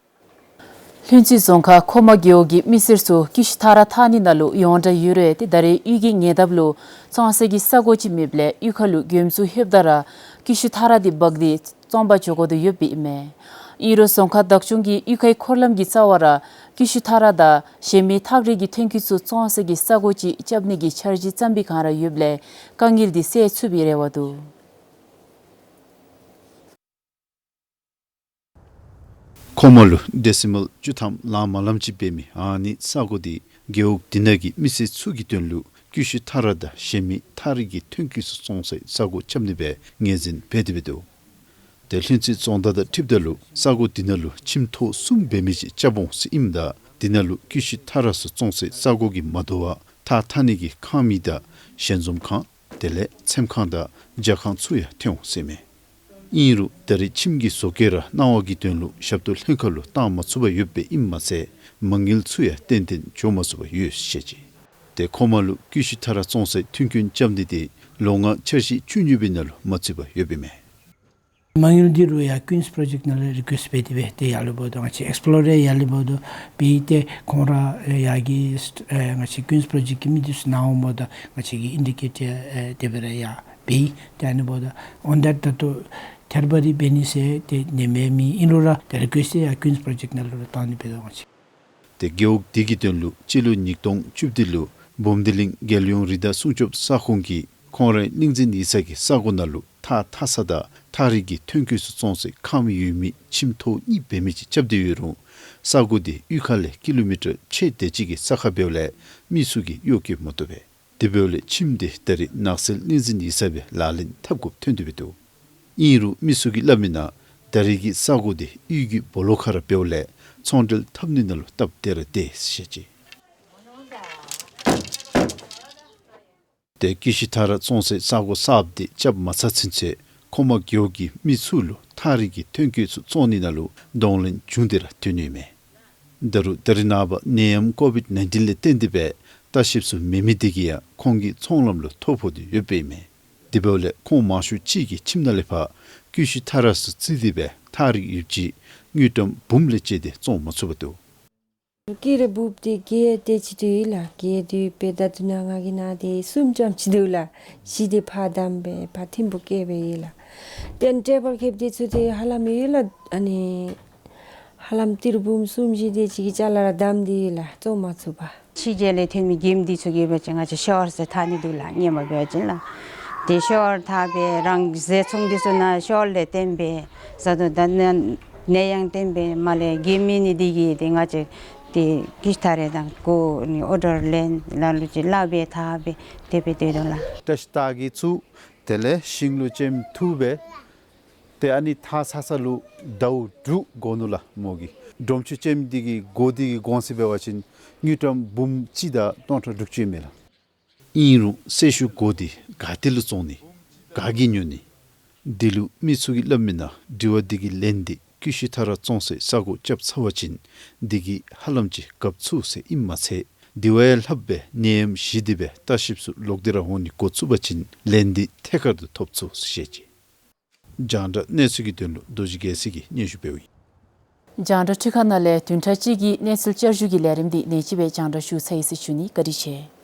ལྷུན་རྩེ་རྫོང་ཁག་མཁོ་མ་རྒེད་འོག་གི་མི་སེར་ཚུ་ཀུ་ཤུ་ཐ་ར་འཐག་ནི་ནང་ལུ་ཡོངས་གྲགས་ཡོད་རུང་ཏེ་ད་རེས་གཡུས་ཀྱི་ཉེ་འདབས་ལུ་བཙོང་སའི་ས་གོ་ཅིག་མེདཔ་ལས་གཡུས་ཁ་ལུ་མགྱོནམ་ཚུ་ལྷོདཔ་ད་ར་ཀུ་ཤུ་ཐ་ར་འདི་འབག་སྟེ་བཙོང་པར་འགྱོ་དགོ་དོ་ཡོདཔ་ཨིན་མས། ཨིན་རུང་རྫོང་ཁག་བདག་སྐྱོང་གིས་གཡུས་ཁའི་འཁོར་ལམ་གྱི་རྩ་བར་ཀུ་ཤུ་ཐ་ར་དང་གཞན་མི་ཐགས་རིགས་ཀྱི་ཐོན་སྐྱེད་ཚུ་བཙོང་སའི་ས་གོ་ཅིག་རྐྱབ་ནི་གི་འཆར་གཞི་བརྩམས་པའི་བསྒང་ར་ཡོདཔ་ལས་དཀའ་ངལ་འདི་སེལ་ཚུགས་པའི་རེ་བ་འདུག། མཁོ་མ་ལུ་ཌེ་སི་མཱལ་བཅུ་ཐམ་ལང་མ་ལངམ་ཅིག་འབད་མི་ཨ་ནི་ས་གོ་འདི་རྒེད་འོག་འདི་ནང་གི་མི་སེར་ཚུ་གི་དོན་ལུ་ཀུ་ཤུ་ཐ་ར་དང་གཞན་མི་ཐགས་རིགས་ཀྱི་ཐོན་སྐྱེད་ཚུ་བཙོང་སའི་ས་གོ་རྐྱབ་ནི་སྦེ་ངོས་འཛིན་འབད་དེ་འབད་དོ། ཏེ་ལྷུན་རྩེ་རྫོང་བདག་དང་འཁྲིལཝ་ད་ལུ་ས་གོ་འདི་ནང་ལུ་ཁྱིམ་ཐོག་གསུམ་འབད་མི་ཅིག་རྐྱབ་འོང་ཟེར་ཨིནམ་ད་འདི་ནང་ལུ་ཀུ་ཤུ་ཐ་ར་ཚུ་བཙོང་སའི་ས་གོ་གིས་མ་དོ་བར་ཐགས་འཐག་ནི་གི་ཁང་མིག་དང་ཞལ་འཛོམས་ཁང་དེ་ལས་མཚམས་ཁང་དང་ཇ་ཁང་ཚུ་ཡང་ཐོན་འོང་ཟེར་མས། ཨིན་རུང་ད་རེས་ཁྱིམ་གྱི་བཟོ་བཀོད་ར་གནང་བ་གི་དོན་ལུ་ཞབས་ཏོག་ལྷན་ཁག་ལུ་བཏང་མ་ཚུགས་པར་ཡོདཔ་ཨིནམ་མ་ཚད་མ་དངུལ་ཚུ་ཡང་ཏན་ཏན་འབྱོར་མ་ཚུགས་པར་ཡོད་ཟེར་བཤད་ཅི། ཏེ་མཁོ་མ་ལུ་ཀུ་ཤུ་ཐ་ར་བཙོང་སའི་མཐུན་རྐྱེན་རྐྱབ་ནི་དེ་ལོ་ལྔ་འཆར་གཞི་བཅུ་གཉིས་པའི་ནང་ལུ་མ་བརྩིས་པར་ཡོདཔ་ཨིན་མས། མ་དངུལ་འདི་རུང་ཡང་ཀུན་སི་པྲོ་ཇེཀཊ་ནང་ལས་རི་ཀུ་ཨེསཊ་འབད་དེ་སྦེ་ཏེ་ཡར་ལུ་འབདཝ་ད་ང་བཅས་ཨེགསི་པོ་ལོར་ཡར་ལུ་འབདཝ་ད་འབད་ཡི། ཏེ་ཁོང་ར་ཡར་གྱི་ཨེ་ང་བཅས་ཀུན་སི་པྲོ་ཇེཀཊ་ཀྱི་མི་འདི་ཚུ་ནཱ་འོངམ་ད་ང་བཅས་ཀྱིས་ཨིན་ཌི་ཀེཊ་ཨེ་དེ་སྦེ་ར་ཡང་འབད་ཡི། ཏེ་ཨ་ནི་འབདཝ་ད་ཨོན་ཌེཊ་ད་ལྟོ་ཐེར་འབའ་རི་འབད་ནི་ཟེར་ཏེ་ནེམ་ཡང་མེད། ཨིན་རུང་ར་ཏེ་རི་ཀུ་ཨེསཊ་ཡང་ཀུན་སི་པྲོ་ཇེཀཊ་ནང་ལུ་ར་བཏང་ནི་འབད་དོ་ང་བཅས། ཏེ་རྒེད་འོག་འདི་གི་དོན་ལུ་སྤྱི་ལོ་ཉིས་སྟོང་བཅུ་བདུན་ལུ་འབུམ་སྡེ་གླིང་རྒྱལ་ཡོངས་རི་དྭགས་སྲུང་སྐྱོབ་ས་ཁོངས་ཀྱིས་ཁོང་རའི་གླིང་འཛིན་ཡིག་ཚང་གི་ས་གོ་ནང་ལུ་ཐགས་འཐག་ས་དང་ཐགས་རིགས་ཀྱི་ཐོན་སྐྱེད་ཚུ་བཙོང་སའི་ཁང་མིག་ཡོད་མི་ཁྱིམ་ཐོག་གཉིས་འབད་མི་ཅིག་རྐྱབ་སྟེ་ཡོད་རུང་ས་གོ་འདི་གཡུས་ཁ་ལས་ཀི་ལོ་མི་ཊར་ཕྱེད་དེ་ཅིག་གི་ས་ཁར་འབདཝ་ལས་མི་ཚུ་གིས་གཡོག་བཀོལ་མ་བཏུབ་པས། དེ་འབདཝ་ལས་ཁྱིམ་དེ་ད་རེས་ནགས་ཚལ་གླིང་འཛིན་ཡིག་ཚང་སྦེ་ལག་ལེན་འཐབ་དགོཔ་ཐོན་ཏེ་འབད་དོ། ཨིན་རུང་མི་ཚུ་གིས་སླབ་མི་ནང་ད་རེས་ཀྱི་ས་གོ་འདི་གཡུས་ཀྱི་སྦོ་ལོགས་ཁར་ར་འབདཝ་ལས་ཚོང་འབྲེལ་འཐབ་ནི་ནང་ལུ་སྟབས་བདེ་ར་བདེ་ཟེར་བཤད་ཅི། ཏེ་ཀུ་ཤུ་ཐ་ར་བཙོང་སའི་ས་གོ་གསརཔ་འདི་རྐྱབ་མ་ཚར་ཚུན་ཚོད་མཁོ་མ་རྒེད་འོག་གི་མི་ཚུ་ལུ་ཐགས་རིགས་ཀྱི་ཐོན་སྐྱེད་ཚུ་བཙོང་ནི་ནང་ལུ་གདོང་ལེན་བྱུང་སྟེ་ར་སྡོད་ནི་ཨིན་མས། ད་རུང་ད་རེས་ནངས་པ་ནད་ཡམས་ཀོ་བིཌ་ནའིན་ཊིན་ལས་བརྟེན་ཏེ་སྦེ་ལྟ་བཤལཔ་ཚུ་མེད་མི་དེ་གིས་ཡང་ཁོང་གི་ཚོང་ལམ་ལུ་ཐོ་ཕོག་སྟེ་ཡོདཔ་ཨིན་མས། དེ་འབདཝ་ལས་ཁོང་མང་ཤོས་ཅིག་གིས་ཁྱིམ་ནང་ལས་ཕར་ཀུ་ཤུ་ཐ་ར་ཚུ་བརྩིས་ཏེ་སྦེ་ཐགས་རིགས་ཡོདཔ་ཅིག་དངུལ་ཀྲམ་འབུམ་ལས་བཅད་དེ་བཙོང་མ་ཚུགས་པར་འདུག། ཀི་རེ་འབུཔ་འདི་བརྒྱད་དེ་ཅིག་འདུག་ལགས། བརྒྱད་འདུག་པས། ད་དུས་ནཱ་ང་གིས་ནཱ་འདི་གསུམ་ཙམ་ཅིག་འདུག་ལགས། བཞི་འདི་ཕར་བསྡམས་སྦེ་ཕར་ཐིམ་ཕུག་བསྐྱལ་སྦེ་ཡོད་ལགས། ཏེ་ཊེ་བཱལ་ཁེབས་འདི་ཚུ་འདི་ཧ་ལམ་ཡོད་ལགས། ཨ་ནི་ཧ་ལམ་ཏི་རུ་འབུམ་གསུམ་བཞི་དེ་ཅིག་གི་ཅ་ལ་ར་བསྡམས་ཏེ་ཡོད་ལགས། བཙོང་མ་ཚུགས་པར། ཕྱི་རྒྱལ་ལས་ཐོན་མི་མགྱོནམ་འདི་ཚུ་གིས་འབད་བ་ཅིན་ང་བཅས་ཤ་ཝར་ཟེར་འཐག་ནི་འདུག་ལགས། ཧེ་མ་འབད་བ་ཅིན་ལགས། ཏེ་ཤ་ཝར་འཐག་སྦེ་རང་ཟས་ཚོང་འདི་ཚུ་ནང་ཤ་ཝར་ལས་བརྟེན་སྦེ་བཟའ་དོ། ད་ནད་ནད་ཡམས་བརྟེན་སྦེ་མ་ལས་མགྱོནམ་མེད་ནི་འདི་གིས་ཏེ་ང་བཅས་ཏེ་ཀི་ཤུ་ཐ་རེ་དང་གོ་ནི་ཨོར་ཌར་ལེན་ལ་ལུ་ཅིག་སླབ་སྦེ་འཐག་སྦེ་དེ་སྦེ་སྡོད་དོ་ལགས། བཀྲ་ཤིས་རྟགས་བརྒྱད་ཚུ་དེ་ལས་ཤིང་ལུ་ལྕེམ་འཐུ་སྦེ་ཏེ་ཨ་ནི་འཐག་ཚར་ཚར་ལུ་ཟླཝ་དྲུག་འགོར་ནུག་ལགས་མོ་གིས། སྒྲོམ་ཆུ་ལྕེམ་འདི་གི་སྒོ་འདི་གི་གོང་ཚད་འབད་བ་ཅིན་དངུལ་ཀྲམ་འབུམ་གཅིག་དང་སྟོང་ཕྲག་དྲུག་ཅུ་ཨིན་མས་ལགས། ཨིན་རུང་སེར་ཤུལ་སྒོ་འདི་ག་ཏེ་ལུ་བཙོང་ནི་ག་གིས་ཉོ་ནི། འདི་ལུ་མི་ཚུ་གིས་སླབ་མི་ནང་དྲི་བ་འདི་གི་ལན་འདི་ཀི་ཤུ་ཐ་ར་བཙོང་སའི་ས་གོ་རྐྱབ་ཚར་བ་ཅིན་འདི་གིས་ཧ་ལམ་ཅིག་གབ་ཚུགས་ཟེར་ཨིནམ་མ་ཚད་དེ་བ་ཡང་ལྷགཔ་སྦེ་ནད་ཡམས་ཞི་སྟེ་སྦེ་ལྟ་བཤལཔ་ཚུ་ལོག་སྟེ་ར་འོང་ནི་འགོ་བཙུགས་པ་ཅིན་ལན་འདི་ཐད་ཀར་དུ་ཐོབ་ཚུགས་ཟེར་བཤད་ཅི། རྒྱང་བསྒྲགས་གནས་ཚུལ་གྱི་དོན་ལུ་རྡོ་རྗེ་རྒྱལ་མཚན་གྱིས་སྙན་ཞུ་འབདཝ་ཨིན། རྒྱང་བསྒྲགས་འཕྲུལ་ཁང་ནང་ལས་བདུན་ཕྲག་གཅིག་གི་གནས་ཚུལ་བསྐྱར་ཞུ་གི་ལས་རིམ་འདི་ནེ་ཅིག་སྦེ་རྒྱང་བསྒྲགས་ཞུ་ཚར་ཡི་ཟེར་ཞུ་ནི། བཀའ་དྲིན་ཆེ།